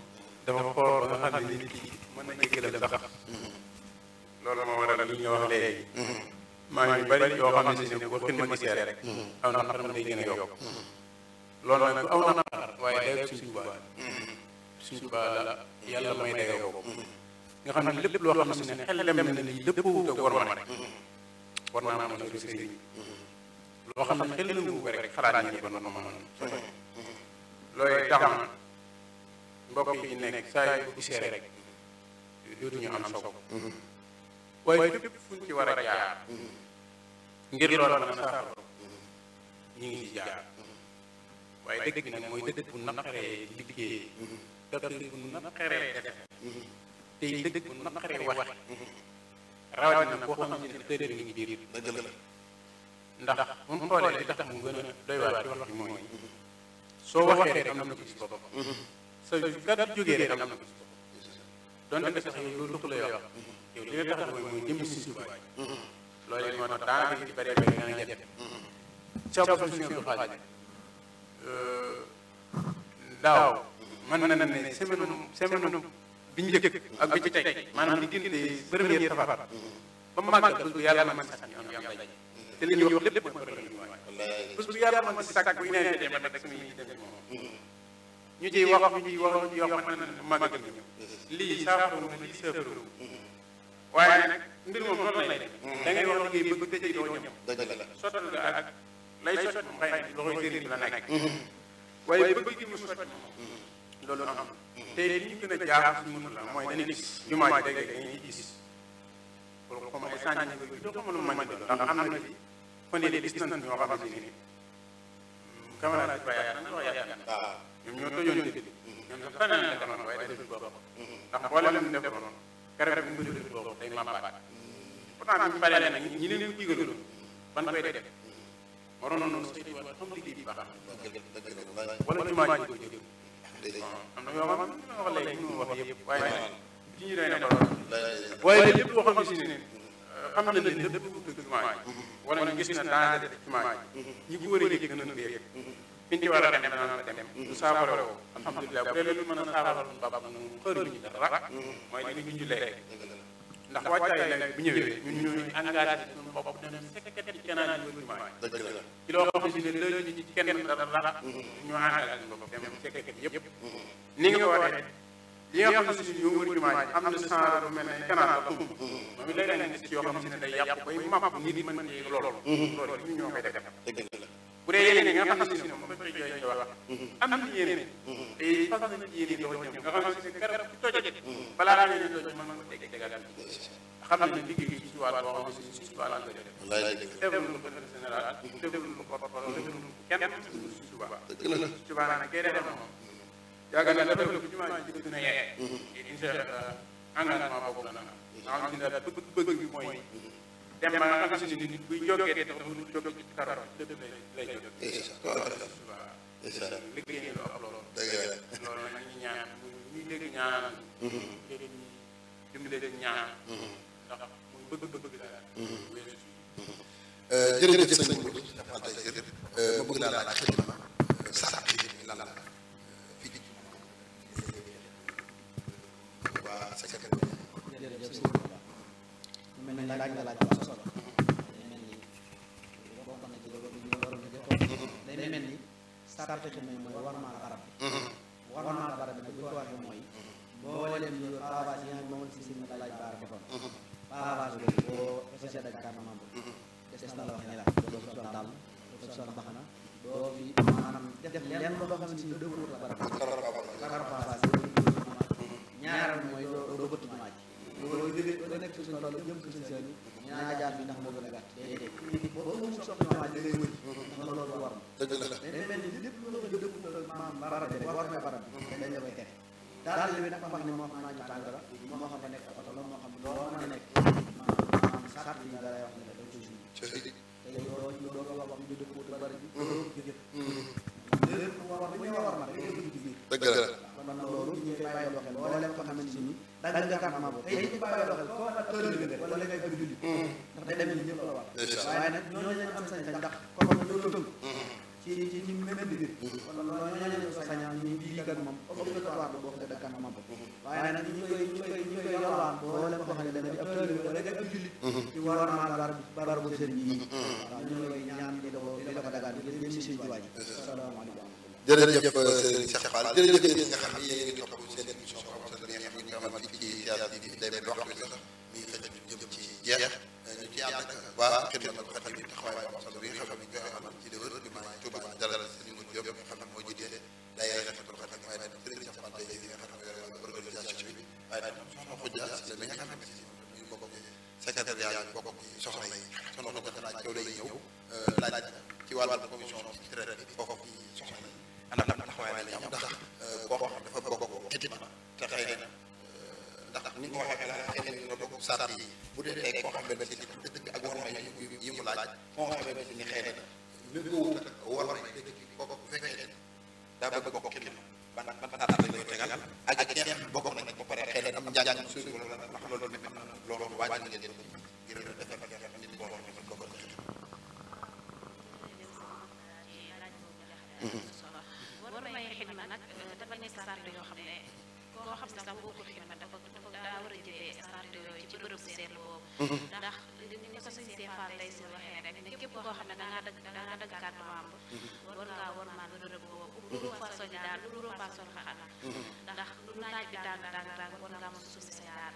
B: dafa xool ba nga xam ne nit ki mën na jéggalam sax loolu moo waral li ñu wax léegi maa ngi bari yoo xam ne si ne boo xidma gisee rek aw na xaram day gën a yokk loolu nag du aw na xar waaye day suñ Tuubaa la yàlla may dayoo boobu nga xam ne lépp loo xam ne si ne xel dem na ni lépp wut ak war ma rek war naa mën a gis sëriñ loo xam ne xel nangu ko rek xalaat ñi ba noonu mën looy tax na mbokk yi nekk saa yu ko gisee rek dootuñu am soog waaye fépp fuñ ci war a jaar ngir loolu nag saafara ñu ngi ci jaar waaye dëgg bi nag mooy dëgg bu naqaree liggéey dëgg bu naqaree def tey dëgg bu naqaree waxe rawatina koo xam ne tëdd mi ngi biir
A: dëgg la
B: ndax mun xoolee li tax mu gën a doy waar ci wax ji mooy soo waxee rek am na ko ci boppam sa kat jógee rek am na ko ci boppam donte sax yow loolu taxu lay wax yow li nga tax mooy jëm si suuf loolu moo tax daanaka ci bëree bëri nga jafe ca ba suñu du xaaj daaw mën na ne semaine bi njëkk ak bi ci tey maanaam diggante première safar ba màggal bu yàlla man sax ñu am lay te li ñuy wax lépp mooy problème bés bu yàlla man si sàkk bu ñu nee demee rek suñuy dem moom ñu ciy wax ñu ciy wax mën na màggal ñu lii saafara na lii saafara waaye nag mbir moom noonu lay dem da ngay wax liggéey bëgg tëjee doo ñëw sottal nga ak lay sot moom xëy na loxoy sëriñ bi la nekk waaye bëgg gi mu sot moom loolu am te li ñu gën a jaaxal suñu mënul la mooy dañuy gis jumaa ji léegi dañuy gis pour comme ay sànni nga doo ko mënul mën ndax am na ci fan yii gis nañ ñoo xam ne ni camarade bi bàyyi na loo yaakaar ñoom ñoo tojoon dëgg ñoom sax tànn nañ defoon waaye deful bopp ndax boole leen defoon keroog bi mu deful bopp day màmbaat pourtant bi ñu paree nag ñi leen ko digaloon ban koy def waroon nañu saytu wala xam liggéey bi baax wala jumaa ji ko jóg am na yoo xam ne wax léegi mënu wax yëpp waaye ci ñu doy na ko waaye lépp loo xam ne si ne xam na ne lépp dëgg jumaa ji wala ñu gis na daanaka def jumaa ji ñi ko war a yëg nañu ko yëg fi ñu ci war a dem naan fa dem du saafara woo alhamdulilah bu dee lu mën a saafara baba nu xër ñu dara mooy li ñu jullee ndax wàccaay nag bu ñëwee ñun ñooy engagé suñu bopp dem sekkat ci canal yi jumaa ji ci loo xam ne la ñu ci kenn dara ñu engagé suñu bopp dem sekkat yëpp ni nga ko waxee li nga xam ne si ñoo wër jumaa ji am na genre lu mel ne canal la moom lay leen gis yoo xam ne day yàqu bay mapp nit mën ci loolu ñu ñoo koy def bu dee yéene nga xam ne si moom ba joy ci wax am na yéene te fas na ci yéene doo ñëw nga xam ne si garab bu tojee balaa la ñu toj mën ko teg tegal xam ne liggéey ci wàll boo xam ne si wàll la def développement ko général développement ko kenn suba nag kay def moom yaakaar naa dafa ko jumaa ji dina yee insha engagement boobu la nga xam ne daal bëgg bi mooy dem ba nga xam ne nit buy jógee te mu jóg ci dara lépp lay jóg liggéey lu ab loolu loolu nag ñu ñaan ñuy dégg ñaan dégg dimbale ñaan ndax muy bëgg daal
A: jërëjëf sëñ Modou dafa tay jër ma bëgg laa laaj xidma sax xidma lan la fii ci waa secrétaire
C: jërëjëf sëñ Ba mel ni laaj nga laaj bu solo day mel ni bokk na ci loolu ñu waroon a jëf day mel ni sart xidma mooy warmaal barab bi warmaal barab bi nag bu ñu ko waxee mooy mboolem ñu pavage yi nga xam moom si sëñ ma laaj baara defoon pavage boobu boo fessé daj carte membre des na la wax ne la doo fi sol dàll doo fi sol mbaxana doo fi maanaam def lenn loo xam ne si dëppul la barab barab pavage ñaareel mooy doo bëtt jumaa ji doo nekk suñu tool jëm suñu seen yi ñaa jaar bi ndax moo gën a gàtt déedéet boo mu soxla jumaa ji da ngay wëri ndax loolu war na day mel ni lépp loo ko dëppul maam barab bi rek war na barab bi dañ la koy tere daal bi nag wax ne moo xam naaju tàng la moo xam ne nekk oto la moo xam loo mën a nekk maanaam sart yi da lay wax ne la dañ koy suñu te doo ko wax ñu dëppoo te bari bi lépp war bu ñu war na rek dëgg ci biir
A: dëgg la
C: kon loolu ñu koy bàyyi xel boo leen ko xamante ni dagg nga carte membre tey ñu bàyyi xel koo nag heure bi nga wala ngay bëgg julli ndax day dem ni ñëpp la war waaye nag ñooñu lañ am sañ-sañ ndax comme loolu tënk ci même biir kon ñooñu lañ sañ ñu bii kat moom obligatoire la boo xam ne dagg carte membre waaye nag ñu koy yalwaan boo leen ko xam ne da nga di ab heure bi wala ngay ab julli ci war maa bar bu sëriñ yi waaw ñu koy ñaan di la ko dagaan di jëm si suñu jiwaay asalaamaaleykum
A: jërëjëf Serigne Cheikh Fall jërëjëf yéen nga xam ne yéen ngi topp seen émission boo xam ne bi nga xam ne ñu amal fii ci TAS TV day mel waxtu bi sax mi ngi xëcc jëm ci jeex ñu ci ànd ak waa Xidmatul Xaadim taxawaay bu am solo bi nga xam ne ñu koy amal ci déwén bi maa Touba dalal Serigne Modou Diop nga xam ne moo jiite daayira Xidmatul Xaadim waaye nag Serigne Cheikh Fall tey nga xam ne yore organisation bi waaye nag soxna Khoudia si mi nga xam ne ñu bokk ci secrétariat bi bokk ci soxna yi soxna Khoudia laaj yow lay ñëw laaj ci wàllu commission ci traité bi foofu ci soxna yi ana taxawaay la ñu am ndax koo xam dafa bokk xidma te xëy na ndax ni nga sart yi bu dee tey koo xam ne si dëgg ak war may yi mu laaj moo xamee si ni xëy na méngoowut ak war may dëgg kooku bu fekkee ne daa bëgg bokk xidma ban sart lañ koy tegal ak ñi nga xam ne bokk nañ ba pare xëy na am njàng suufi wala ndax loolu ne am na loolu waaj na ngeen ko ngir defal nit boo xam ne ko bëgg
D: war may xidma nag dafa nekk sart yoo xam ne koo xam ne sax bokkul xidma dafa daa war a jëfee sart yooyu ci bërëb bu seetlu boobu ndax ni ko suñ see faal tey si waxee rek ne képp koo xam ne dangaa dagg carte membre war ngaa war maan bërëb boobu lu fa soñ daal lu fa sol xaxana ndax lu naaj bi tàng war ngaa mën suuf si daal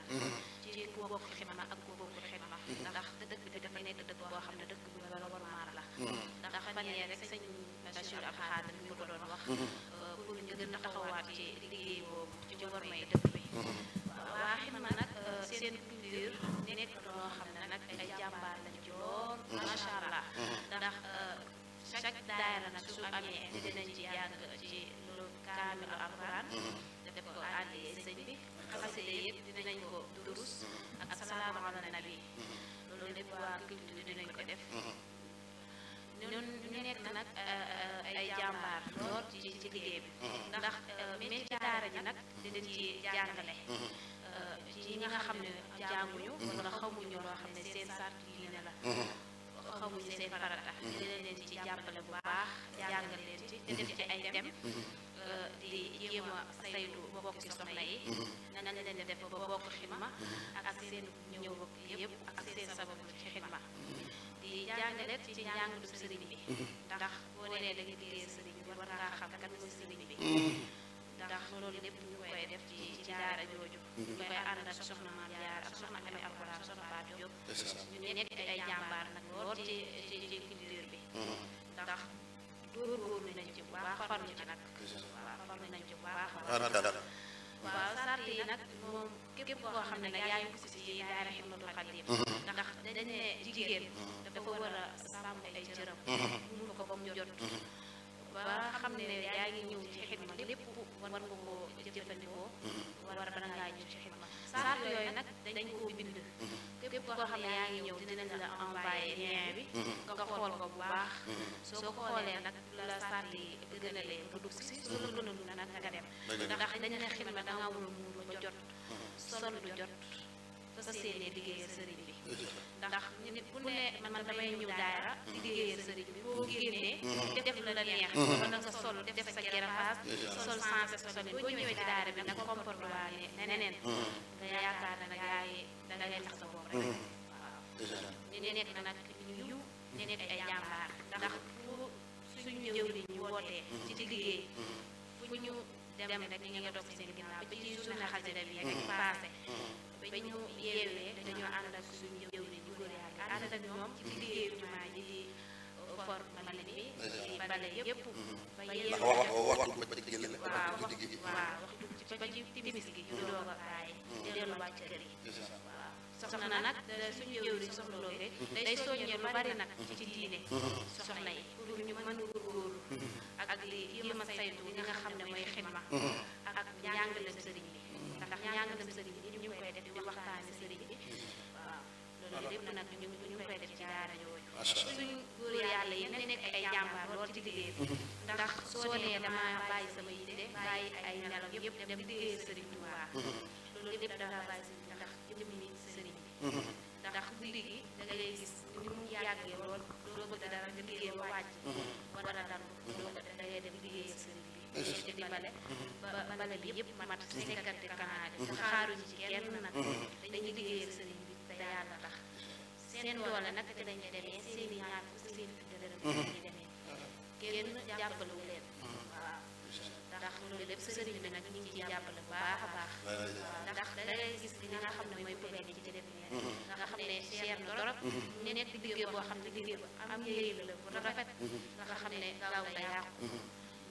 D: ci ku bokk xidma ak ku bokkul xidma ndax dëkk bi dafa nekk dëkk boo xam ne dëkk bu war a war maan la ndax fan yee rek sëñ Bachir Abdou Khadre mi ko doon wax pour ñu gën a taxawaat ci liggéey boobu ci war may dëkk bi waa xidma nag seen culture nekk loo xam ne nag ay jàmbaar lañ ci lool macha allah ndax chaque daayira nag su amee dinañ ci jàng ci lu kaamilu alquran def ko àddee sëñ bi xasida yëpp dinañ ko durus ak salaamu ala nabi loolu lépp waa culture dinañ ko def ñun ñu nekk nag ay jàmbaar lool ci liggéey bi ndax mais ci daara ji nag dinañ ci jàngale ci ñi nga xam ne jànguñu wala xamuñu loo xam ne seen sart diine la xamuñu seen farata dinañ leen ci jàppale bu baax jàngal leen ci te def ci ay dem di jéem a saytu bokki soxna yi nan leen def ba bokk xidma ak seen ñëw yëpp ak seen sababu ci xidma di jàngale ci njàngalu sëriñ bi ndax boo nee da nga liggéey sëriñ bi war ngaa xam kan mooy sëriñ bi ndax loolu lépp ñu koy def ci daara jooju ñu koy ànd ak soxna Maam Jaara ak soxna Ami Alxuraan soxna Fatou Diop ñu nekk ay jàmbaar nag lool ci culture bi ndax góorgóorlu nañ ci bu baax farlu ci nag waaw farlu nañ ci bu baax waaw sart yi nag moom képp koo xam ne nag yaa ngi ci daara Xidmatul Xaadim ndax dañ ne jigéen dafa war a sàmm ay cëram mun ko ba mu jot ba xam ne yaa ngi ñëw ci xidma lépp war nga ko jëfandikoo war bala ngaa ñëw ci xidma sart yooyu nag dañ koo bind képp koo xam ne yaa ngi ñëw dinañ la envoyé lien bi nga xool ko bu baax soo ko xoolee nag la sart yi gën a leen nga dugg si su la gën a dugg nag nga dem ndax dañ ne xidma da nga war a muur ba jot sol lu jot fa séenee liggéeyal sëriñ bi ndax nit bu ne man damay ñëw daayira di liggéeyal sëriñ bi boo génnee def la la neex wala nga sol def sa gerafaas sol sensé sol boo ñëwee ci daayira bi nga comporté waale neneen nga yaakaar ne nag yaay da ngay tax sa bopp rek waaw ñu nekk nag ñu nekk ay jàmbaar ndax fu suñu jëw li ñu wootee ci liggéey fu ñu dem rek ñu ngi dox seen ginnaaw ba ci journée xasida bi rek passé ba ñu yeewee dañoo ànd ak suñu jëw li ñu góor yàlla ànd ak ñoom ci liggéeyu jumaa ji di for mbalit bi di bale yëpp ba yeewee
A: waxtu ba ci génn
D: waaw waxtu ba ci timis gi ñu doog a bàyyi delluwaat ci kër yi waaw soxna nag suñu jëw li soxna looge day soññee lu bari nag ci diine soxna yi pour ñu mën a góorgóorlu ak li yéem a saytu li nga xam ne mooy xidma ak njàngaleem sëriñ bi ndax njàngaleem sëriñ bi ñu ngi koy def di waxtaane sëriñ bi waaw loolu lépp nag ñu ngi koy def ci daara yooyu suñu góor yàlla yi nekk ay jàmbaar lool ci liggéey bi ndax soo nee dama bàyyi sama yite bàyyi ay nelaw yëpp dem liggéeyal sëriñ Tuubaa loolu lépp dafa bàyyi si ndax jëmmi sëriñ bi ndax guddi gi da ngay gis ni mu yàggee lool doo bëgg dara nga liggéey ba wàcc war a dal da ngay dem liggéeyal sëriñ bi di bale ba bale bi yëpp mat 50 kanaade xaaruñu ci kenn nag dañuy liggéeyal sëriñ bi te yàlla tax seen doole nag te dañu demee seeni ñaar seen fukki dërëm dañu demee kenn jàppalewu leen waaw ndax loolu lépp sëriñ bi nag ñu ngi ciy jàppale bu baax a baax ndax da ngay gis li nga xam ne mooy poubelle yi ci def nga xam ne cher na torop ne nekk liggéey boo xam ne liggéey bu am yéey la bu rafet nga xam ne gaaw la yàqu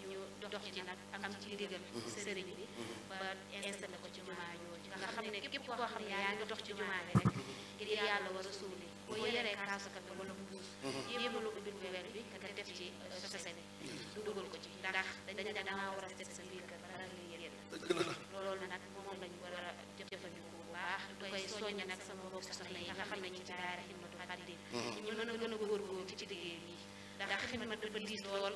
D: ñu dox ci nag am ci ndigal sëriñ bi ba installé ko ci jumaa yooyu nga xam ne képp koo xam ne yaa ngi dox ci jumaa bi rek ngir yàlla war a suuli boo yoree kaasu kafe wala mbuus yéemalu ubbil weer bi nga def ci sose bi dugal ko ci ndax dañu ne dangaa war a set sa biir kër bala ngay génn loolu nag moom lañu war a jëfandikoo bu baax du koy soññ nag sama bopp soxna yi nga xam ne ñu ci daara Xidmatul Xaadim ñu mën a gën a góorgóorlu ci liggéey bi ndax xidma dafa diis lool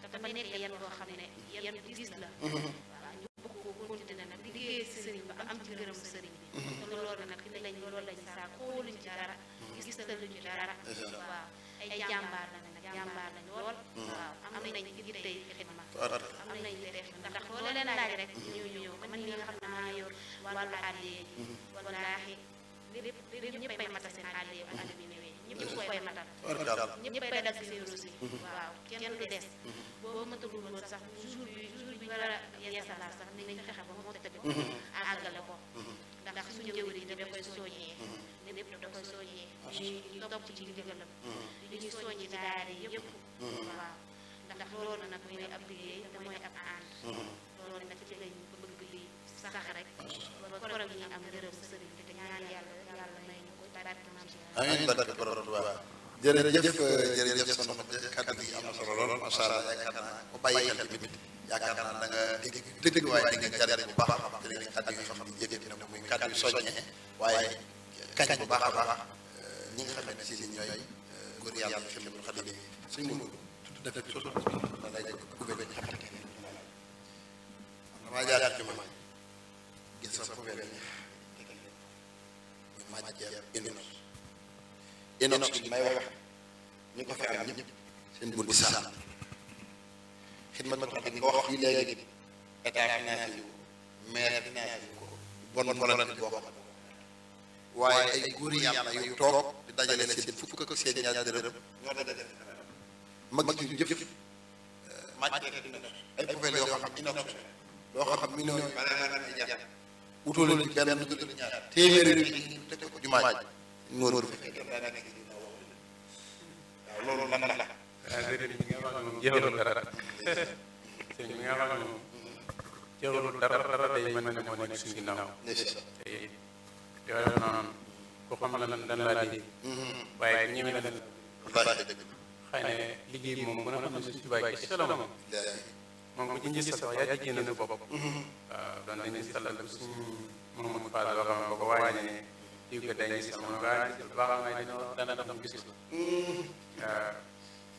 D: dafa nekk yan boo xam ne yan bu diis la waaw ñu bëgg ko continuer nag liggéey si sëriñ ba am ci gërëm sëriñ bi te loolu nag loolu lañ saa xooluñ ci dara gis taluñ ci dara waaw ay jàmbaar lañ nag jàmbaar lañ lool waaw am nañ yittey xidma am nañ def ndax boo leen laaj rek ñu ñëw man li nga xam ne maa yor wàllu àddee wallaahi lépp ñëppay matal seen àddee bu àdd bi ñëwee ñëpp koy matal ñëppay dal si seen rosi waaw kenn du des boo matalul woon sax jour bi war a yeesalaat sax ni nañ fexe ba moo tëdd àggale ko ndax suñu jëwri yi da koy soññee lépp da koy soññee ñu topp ci ndigalam li ñuy soññi daara yëpp waaw ndax loolu nag mooy ab liggéey te mooy ab ànd loolu nag ci lañ ko bëgg li sax rek ba korom yi am ngërëm sëriñ bi te ñaan yàlla may ñu ko barke maam si
A: amiin barke borom Tuubaa jërëjëf soxna kàddu gi am na solo lool macha allah yaakaar naa ko bàyyi xel tamit yaakaar naa da nga dégg waaye di nga jariñ bu baax a baax te léegi kàddu yi nga xam ne yëkkati na muy kàddu yu soññee waaye kañ bu baax a baax ñi nga xam ne si ñooy góor yàlla Xidmatul Xaadim suñ mu tudd def sosu da lay ubbe ba xam ne damaa jaar ci man gis sa poubelle muy matière inox bi may wax ñu ko fi am ñëpp seen bunt di sàmm Xidmatul Xaadim nga wax fii léegi état financé wu maire financé ko bon volonté boo xam waaye ay góor yàlla yu toog di dajale seen fukk ak seen ñaar dërëm ñoo dajale mag yu jëf matière ay poubelle yoo xam inox loo xam millions yi bare na ay jar wutoo leen ci benn dugg ñaar téeméeri nit teg ko jumaa ji noonu du fekkee waaw loolu lan la
B: sëriñ bi nga xam ne moom jeexalul dara sëriñ bi nga xam ne moom jeexalul dara day mën ne moo nekk suñu ginnaaw te yooyu noonu ku xam la dana laa dégg waaye ñeme na leen xëy na liggéey bi moom mën a xam ne suñu tubaay ci la moom ku ci njës sax yaa ci génn sa bopp waaw doon dañuy salal suñu moom Fall loo xam ne boo ko wàññee diw ko day gis moom waa gis baax may dana def mu gis la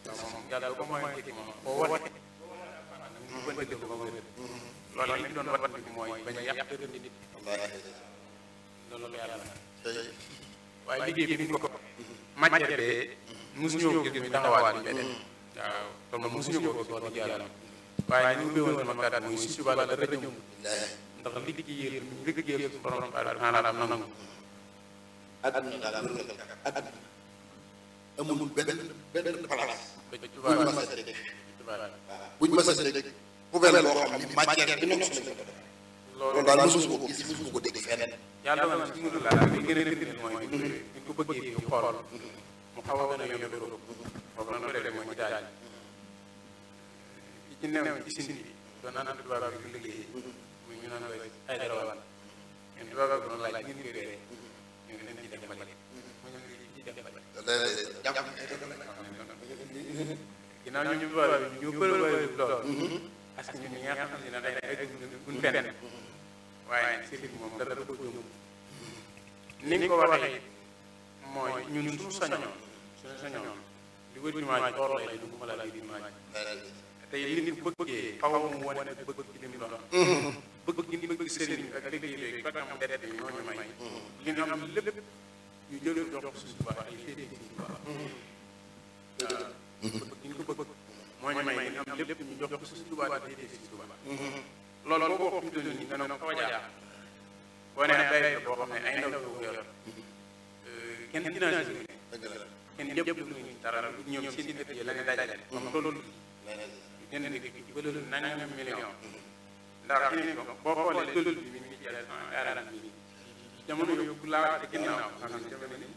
B: waaw moom yàlla ko mooy dégg moom boo waxee ñu ko dégg ko wér loolu li doon wat bi mooy bañ a yàq dëgg nit loolu yàlla na waaye liggéey bi ni ko matière bee mosuñoo gis muy taxawaat bi beneen waaw kon moom mosuñu ko gis wax dëgg yàlla waaye ñu ubbi woon sama kàddu muy si suba la dara ñëw ndax liggéey suñu borom xanaa nangu
A: àdduna daal àdduna amul benn place buñ mas a dégg poubelle boo xam ne matière inox lañ ko def loolu daal mosuma ko gis mosuma ko dégg fenn
B: yàlla doon si mënu laa li gën a firndeel mooy ñu ko bëggee ñu xool mu xaw a gën a yomb doro boobu noonu ko defee mooy ci daal ci neew ci sindi bi doon naan tubaab bi ko liggéey muy ñu naan koy ay darawal ñun tubaab bi doon laaj ngeen koy réeree ñu ngi leen ci def bale mu ñu ngi ci def bale ginnaaw ñu tubaab bi ñu bëri lool parce que ñun ñi nga xam ne day ay buñ fenn waaye sëriñ moom dara du ko jëm ni nga ko waxee mooy ñun suñu sañoon li wër jumaa ji or lay du ma la lay jumaa ji te li nit bëggee xaw mu wane bëgg ci li mu doon bëgg gi bëgg sëriñ bi ak liggéey bi fekk am deret bi ñoo ñu may li ñu am lépp ñu jël jox suñu Tuubaa ay féete suñu Tuubaa bëgg gi ñu ko bëgg moo ñu may ñu am lépp ñu jox suñu Tuubaa féete suñu Tuubaa loolu boo ko wax fi nii nga ne ko jaar boo nee day boo xam ne ay ndaw ko yor kenn financé wu kenn jëpp lu ñu dara lu ñëw seen kër yi la ne dajale comme loolu jënd di ba loolu nangam million ndax fi ne ko boo xoolee loolu bi mi ngi jël 140 mille jamono yooyu laa te ginnaaw nga xam ne jamono ni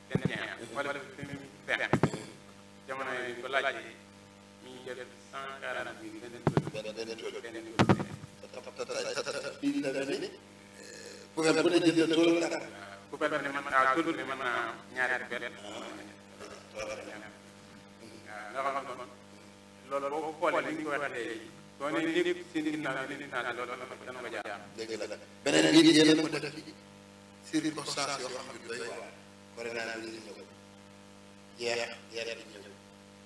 B: den ñaar wala 2020 jamono yi ko laajee mi ngi jël 140 mille
A: poubelle bu ne jël tool dara
B: poubelle bi ne mën naa tool bi mën naa ñaari benn nga xam kon loolu boo ko xoolee ni ñu ko waxee soo ne nekk seen ginnaaw loolu dana ko jaar.
A: dëgg la beneen bi yéen a ko def circonstance yoo xam ne doy waar corona bi di ñëw jeex jeex di ñëw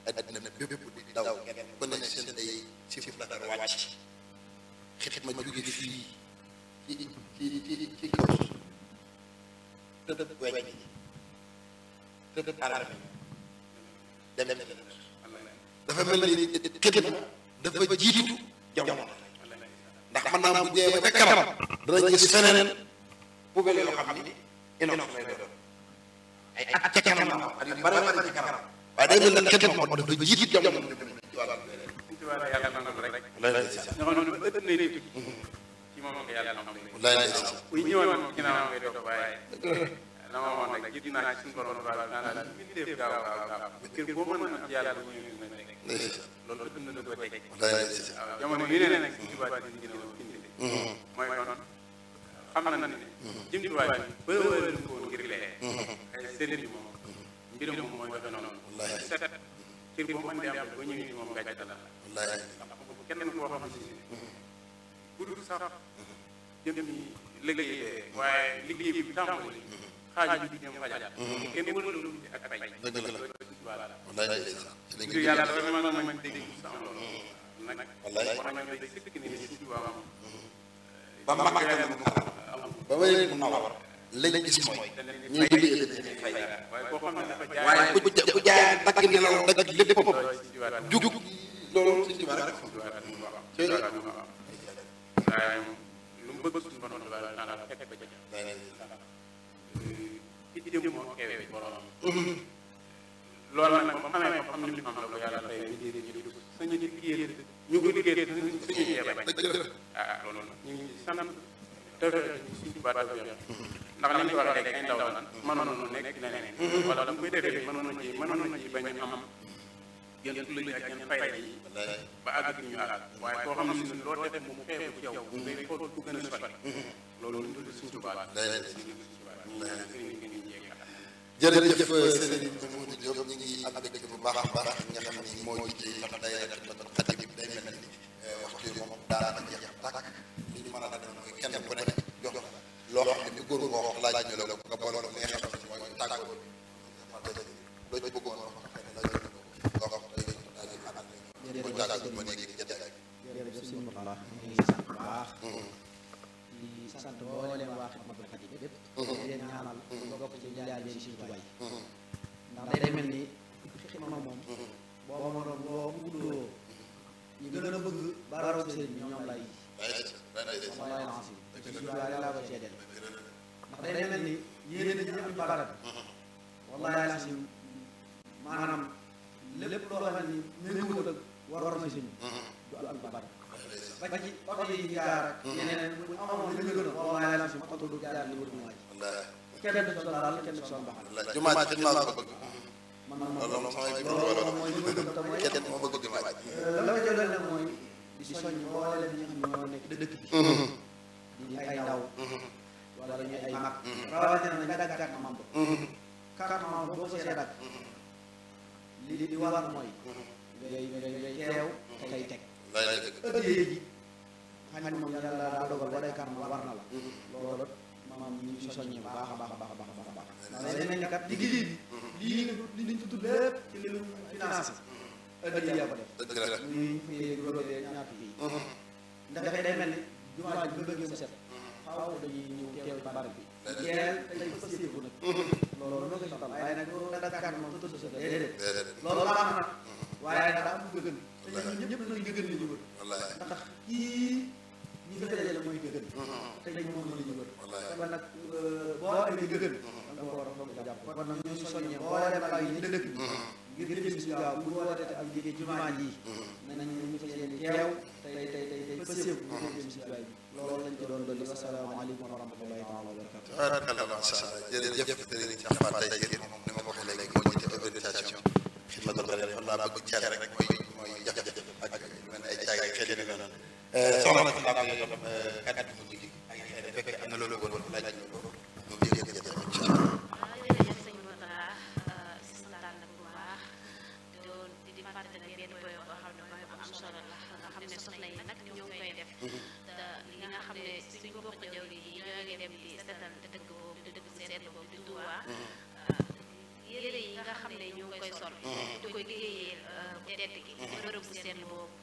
A: addina bépp di daw kenn ku ne seen ay chiffre d'affaires wàcc xit ma jóge fii ci kaw suuf tëdd weñ tëdd arame dem dafa mel ni xit ma dafa jiitu jamono ndax mën naa bu dee ba ca kanam danañ gis feneen poubelle yoo xam ni inox lay doon ay at ca kanam at yu bare bare ci kanam waaye day mel ne xet moom dafa jiitu jamono
B: yàlla nangu rek
A: lay
B: ñoo xam ne ëtt nay tukki ci moom ko yàlla nangu
A: lay
B: kuy ñëwoon moom ginnaaw ngay dox waaye la ma waxoon rek jiitu naa ci suñu borom baal naa la mi def gaaw kër boo mën a ci yàlla bu ñëw na nekk loolu ëtt na da ko teg waaw jamono yi ne nag ci baat yi gën a indi mooy noonu xam na ne jëmtuwaay bi bëri ko woon ngir lee ay sëriñ bi moom mbirum moom mooy doxe noonu set cër boo mën di am ba ñëwee ci moom gàcce la kenn koo xam ne bu dul sax jëm ni liggéey waaye liggéey bi tàmbali xaaju bi ñoom fajaat kenn mënul lu ak fay
A: dëgg
B: ngir yàlla dafa mën dégg sax loolu nag war nañ day sëkk ni si tubaab
A: ba mag ba may mu nawar lañ gis mooy ñuy liggéey dañuy fay
B: waaye koo xam ne dafa jaay
A: waaye ku jaay dagg nelaw dagg lépp jug loolu suñ tubaab rek
B: waaye lu mu bëgg suñu borom daal fekk ba ci jëm moo xewee borom loolu nag ba xamee ko xam ni mu am la ko yàlla tey ñu dugg sañu liggéey ñu ko liggéey suñu yeeba loolu ñu ngi sant te suñu baat ndax li ñu wax rek ay ndaw la mënoon nañu nekk leneen wala bu koy defee mënoon na ci bañ a am yéen tudd ak yéen fayda yi ba àgg ñu àgg waaye koo xam ne loo def mu xeebu ci yow ngay xool ku gën a sori loolu ñu tudd suñu tubaab
A: jërëjëf Serigne Mamadou Diop ñu ngi am dëkk bu baax a baax nga xam ni moo jiite tam day Xidmatul Xaadim day mel ni waxtu yi moom daanaka jeex tàkk li ñu mën a def mooy kenn ku nekk jox loo xam ne ni góor ngoo wax laaj ñu la nga boole li nga xam ne mooy tàggoo loo ci bëggoon wax loo xam ne bu tàggoo ma nekk jataay
C: jërëjëf sëñ Mourtala ñu ngi sant bu baax di sant mboolem waa Xidmatul Xaadim bépp di leen ñaanal bokk ci njaal bi Sëñ Tuubaa ndax day mel ni xidma moom boo mënoon boo uddoo ñu gën a bëgg baraw sëriñ bi ñoom lay wallaay lancé Sëñ Tuubaa laa ko seedeel ndax day mel ni yéene nañ ñëpp barab wallaay lancé maanaam lépp loo xam ni méngoowut ak war na sëñ du am barab ba ci oto yi jaar ak yeneen bu amoon li gën a wallaay lancé oto du jaar li wër jumaa ji kenn du sol daal kenn du sol mbaxal
A: jumaa ji maa ko bëgg
C: man
A: loolu mooy li ma bëgg mooy kenn moo bëgg jumaa ji
C: la ma jëloon nag mooy di soññ mboolem ñi nga xam ne ñoo nekk dëkk bi di ay ndaw wala ñu ay mag rawatina nañ dagg carte membre carte membre boo ko see dagg li war mooy ngay teew tey teg ëddee ji xam ne moom yàlla daa dogal ba day carte membre war na la loolu maanaam ñu ngi si soññee bu baax a baax a baax a baax a baax ndax day mel ni kat liggéey bi lii li ñu tudd lépp ci li ñu financé ëddee yaa ko def ñuy fii bëgg ñaar fii ndax dafay day mel ni jumaa ji bu bëggee mu set xaw dañuy ñëw teew ci barab bi teel tey fasiifu nag loolu noo koy sotal waaye nag loolu Dakar moom tëdd sa déedéet loolu baax na waaye nag daa am gëgën te ñun ñëpp nañ gëgën li ñu wër ndax kii ñi fi dajale mooy gëgën te dañ moom la ñu wër kon nag boo amee gëgën da nga war a foog jàpp kon nag ñu soññee boo dem ak ñi dëkk bi ngir jëm si gaaw bu wootee te ak liggéey jumaa ji nañ ñu fa seen teew tey fasiifu ñu jëm si gaaw bi loolu lañ ci doon dolli asalaamaaleykum wa rahmatullahi taala wa barakatu
A: tabaarkalla macha allah jërëjëf Serigne Cheikh Fall tey moom ni ma ko waxee léegi moo jiite organisation Xidmatul Xaadim xam naa bëgg caag rek mooy jafe-jafe ak lu mel ne ay caag ak xeet yu mel noonu soxna si laa koy jox kàddu mu jigi ak xëy na fekk am na loolu woon laaj ñu ko moom yëg-yëg incha allah
D: jërëjëf sëñ Mourtala si santaan nag bu baax di fàttali benn point boo xam ne mooy bu am solo la nga xam ne soxna yi nag sol di koy liggéeyee bu tedd gi bërëb bu sell boobu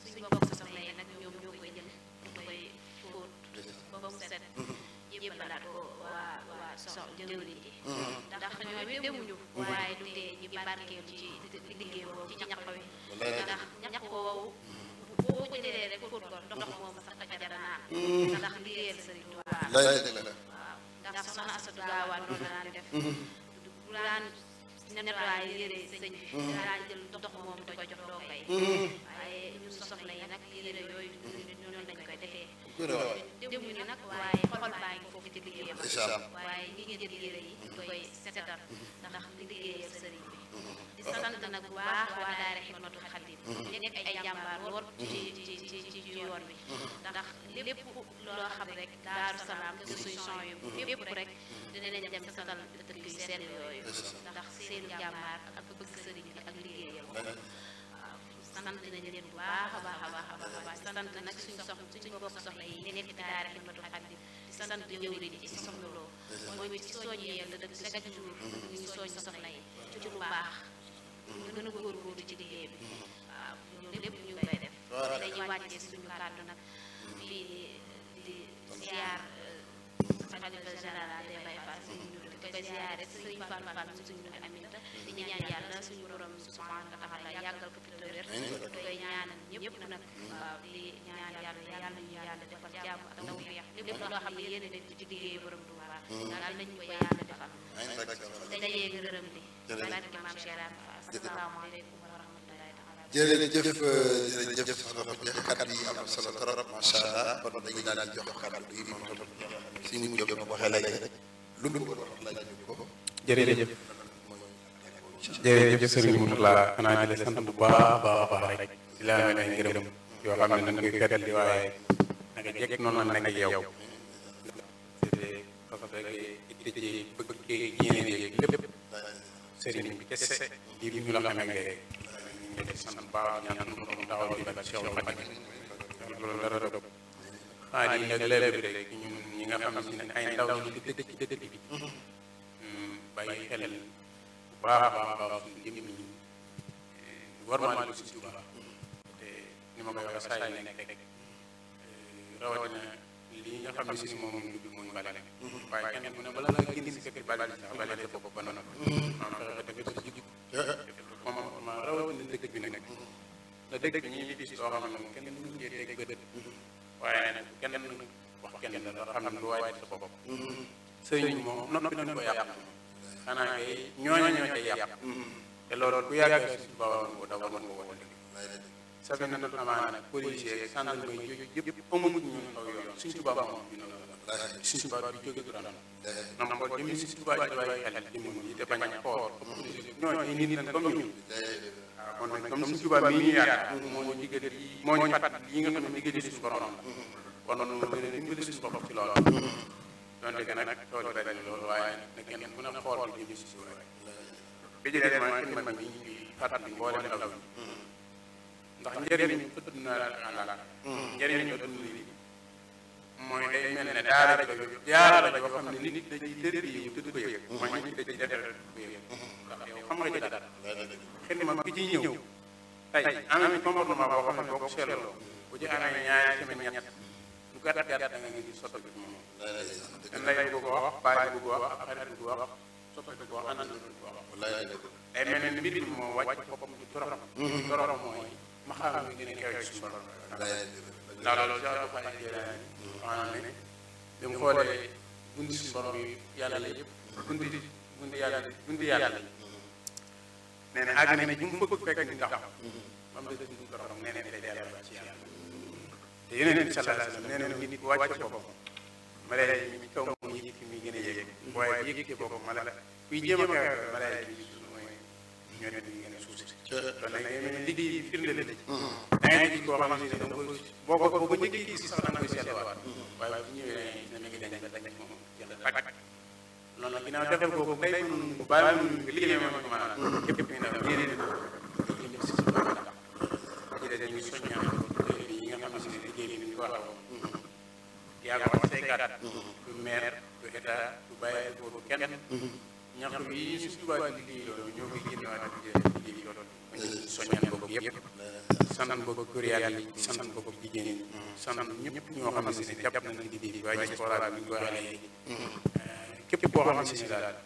D: suñu bokk soxna yi nag ñoom ñoo koy jël di koy fóot ba mu set yëppalaat ko waa jëwriñ ji ndax ñoom it demuñu waaye du tee ñi barkeelu ci liggéey boobu ci ñaq wi ndax ñaq woowu boo ko jëlee rek fóot ko ndox moom sax ka jara naan ndax liggéeyal Sëriñ Tuubaa waaw ndax soxna Asatu Gaawaan noonu daan def bu daan nettoyé yére sëñ bi daan jël ndox moom di ko jox donga yi waaye ñun soxna yi nag yére yooyu noonu lañ koy defee demuñu nag waaye xol baa ngi foofu ci liggéeyam waaye ñi ngi jël yére yi di koy setal ndax di liggéeyal sëriñ bi di sant nag bu baax waa daara Xidmatul Xaadim nekk ay jàmbaar lool ci yoon bi ndax lépp loo xam rek Daaru Salaam ci suñu son yu lépp rek dinañ dem setal dëkk yu sell yooyu ndax seen jàmbaar ak bëgg sëriñ bi ak liggéeyam waaw sant nañ leen bu baax a baax a baax a baax sant nag suñu bokk soxna yi nekk ci daara Xidmatul Xaadim di sant jëwriñ ci soxna Lo mooy ci soññee la dëkk chaque jour ñu ngi soññ soxna yi ci lu baax ñu gën a góorgóorlu ci liggéey bi waaw ñoom lépp ñu koy def dañuy wàccee suñu kàddu nag fii di ziar xalifa général des Baye Fall suñu di ko ziare suñu Fall Fall suñu Aminta di ñaan yàlla suñu borom subhanahu wa taala yàggal ko fi te wér di koy ñaanal ñëpp nag waaw di ñaan yàlla ñu yàlla defal jàmm ak tawfeex lépp loo xam ne yéen nañ ci liggéey borom Tuubaa daal nañ ko yàlla defal dajee ngërëm li barke maam Cheikh asalaamaaleykum wa rahmatullahi taala
A: jërëjëf soxna Fatou kàddu yi am na solo trop macha allah kon dañuy daal di jox kàddu yi moom tam si ni mu jóg ma waxee léegi rek lu mu ko wax laaj ko
B: jërëjëf Sëriñ Mourtala xanaa di la sant bu baax a baax rek di la amee ay ngërëm yoo xam ne nañ koy fettal di waaye naka jekk noonu la nekk yow c'était parce que itte ci bëgg yéene yeeg lépp sëriñ bi kese yi ñu la xamee ngay ñu ngi sant bu baax ñaan mu taxaw di ba Cheikh Xadim loolu dara dog xanaa di nag lépp rek ñun ñi nga xam ne ay ndaw ñu di dëkk ci dëkk bi bàyyi xel bu baax a baax suñu jëm ñi war maa dugg si Tuuba te ni ma koy waxee saa yi nekk rek rawatina lii nga xam ne si moom ñu dugg mooy bale waaye kenn ku ne bala nga génn si kër bale sax bale sa bopp ba noonu maam fexe tamit sa jikko moom ma rawatina dëkk bi nag na dëkk bi ñi fi soo xam ne moom kenn mënu cee teg bët waaye nag kenn wax kenn dara xam ne lu waay sa bopp sëriñ moom noppi nañ ko yàq xanaa kay ñooñu ñoo cay yàq te loolu ku yàgg si bawam ko daw mën ko woon sabi na nag amaana nag policier gendarmerie yooyu yëpp amuñu ñun aw yoon suñ tubaab moom ñu noonu suñ tubaab bi jóge du daan nam xool jëmi suñ tubaab di bàyyi xel di mun yi te bañ a xool ñooñu nit lañ comme ñun waaw kon nag comme suñ tubaab mi ñu yaakaar moo ñu digal moo ñu fat yi nga xam ne digal suñu borom la kon noonu gën a dimbali suñu bopp ci loolu donte que nag tool yi bari loolu waaye nag kenn mën a xool bi jëm si suuf rek bi ci des mooy xidma bi ñu ngi fàttali mboolem ndaw yi ndax njëriñ ëpp na àndal njëriñ ëpp na lii mooy day mel ne daara la joo xam ne nit da ciy dër yi te du ko yëg mooy nit da ciy defar ko yëg ndax yow xam nga ci dara xidma bi ci ñëw tey am na comportement boo xam ne boo ko seetloo bu ci amee ñaari semaine ñett lu gàtt gàtt da nga ngi sotti bi moom dañ lay bëgg wax bàyyi bëgg wax ak xarit bëgg wax sotti bëgg wax anand bëgg wax day mel ne mbir mi moo wàcc boppam ci torom mooy ma xam ne gën a kawe ci solo ndax loolu si àll fay jëlee maanaam ne bi mu xoolee bunti si borom yi yàlla yëpp bunti yàlla yi nee na àgg na ji mu fëgg fekk ni taxaw ba mu des bunti borom nee na day delluwaat ci yàlla te yeneen bi sallallahu alayhi wa sallam nee na nit wàcc boppam malaay mi kaw mu yëg fi muy gën a yëg waaye yëg ci boppam mala kuy jéem a kawe malaay bi mooy ñoo ne ñu gën a suuf si kon nag liggéey bi firnde la da ngay gis koo xam ne da nga koy boo ko njëkkee gis sax da nga koy seetluwaat waaye bu ñëwee da nga dañ ba dañ moom jënd faj loolu nag ginnaaw defal kooku day mënuñu ko bàyyi mënuñu ko liggéey moom ko maanaam képp kuy ndaw yéene ko jëm si si baax ndax ci des ñu ngi soññaan yi nga xam ne si liggéey bi ñu ko waxee yaa ko wax say kat du maire du état du bàyyi boobu kenn ñaxtu bi su tubaab di liggéey loolu ñoo koy génnewaat yëpp sant mbokk góor yàlla yi sant mbokk jigéen ñi sant ñëpp ñoo xam ne si jàpp nañ ci liggéey bi waaye diaspora bi ñu ko waxee léegi képp koo xam ne si daal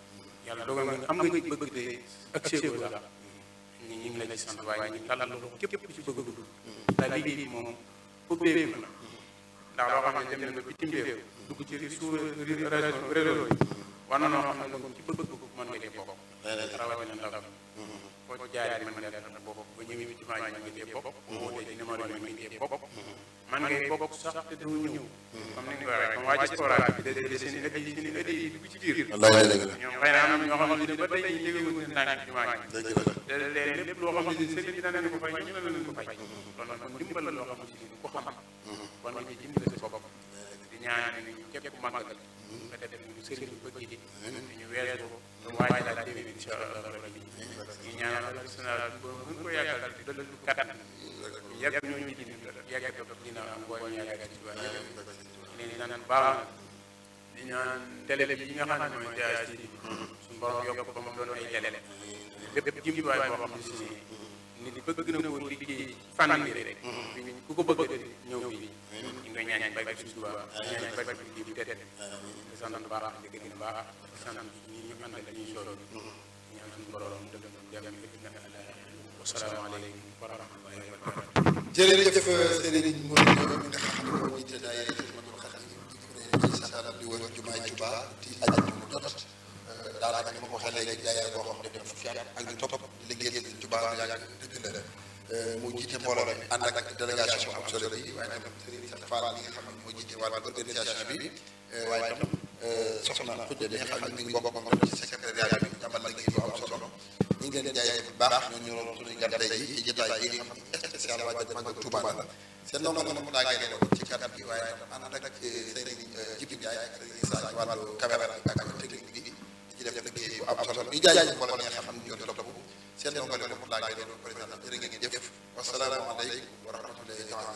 B: yàlla dogal nga am nga bëgg te ak séego daal ñu ngi la ci sant waaye ñu talal loxo képp ku ci bëgg a dugg ndax liggéey bi moom ubbeeku na ndax loo xam ne dem na ba bitim réew dugg ci réseau yi war na noo xam ne kon ci bëgg mën nga cee bokk rawatina ndaw foo jaaree mën nga def bokk ba ñëwee ci maa mën nga cee bokk boo wootee ci numéro yi mën nga cee bokk man ngay bokk sax te doo ñëw comme ni nga ko waxee comme waa diaspora bi de seen ëddi yi dugg ci biir ñoom xëy na am ñoo xam ne ba tey ñu déggee seen tànk ci maa te lépp loo xam ne sëriñ bi dana leen ko fay ñu ne leen ko fay kon nag kon dimbal loo xam ne si ko xam kon nga ci dimbal sa bopp di ñaan ni képp ku màggal nga def ñu sëriñ bi bëgg ji ñu weesu ko waaj la déwén incha allah rabbi ñu ñaan national mën ko yàggal di dolli kattan yàgg ñoo ci yàgg ak dina am ngooñ yàgg ci waa yëpp ñu naan baax di ñaan télé bi yi nga xam ne mooy TAS TV suñu borom yokk ba mu doon ay télé bépp jumtuwaay boo xam ne si nit bëgg na ko liggéey fànn bi rek ku ko bëgg ñëw fii ñu ngi koy ñaan bay suñu Tuubaa ñaan bay liggéey bu tedd di sant baax di gën a baax di sant ñi ñu àndal dañuy solo ñaan suñu borom dëgg jàmm fi na wasalaamaaleykum wa rahmatullahi wa barakatuh
A: jërëjëf Serigne Modou Diop mi nga xam ne moo jiite daayira Xidmatul Xaadim ci saxaar di wër jumaay Tuubaa di ajal mu jot daanaka ni ma ko waxee léegi daayira boo xam ne def fukki at ak lu topp di liggéey Sëriñ Tuubaa yàgg dëgg la mu jiite mbooloo mi ànd ak délégation am solo bi waaye tam Serigne Cheikh Fall mi nga xam ne moo jiite wàllu organisation bi waaye tam soxna Xujja bi nga xam ne mi ngi bokk moom ci secrétariat bi jàmbal liggéey bu am solo ñu ngi leen di jaay bu baax ñoo ñoroon suñuy gan tey ji ci jotaay yi nga xam ne spécial waajal Magal Touba la seen noonu la mu daagee ne ci kat bi waaye tam ànd ak Serigne Jibi Ndiaye ak Serigne Issa ci wàllu caméra ak technique bi di ci def liggéey bu am solo ñu jaay mbooloo nga xam ne ñoo topp seen noonu la mu daagee ne président jërë ngeen jëf wasalaamaaleykum wa rahmatullahi taala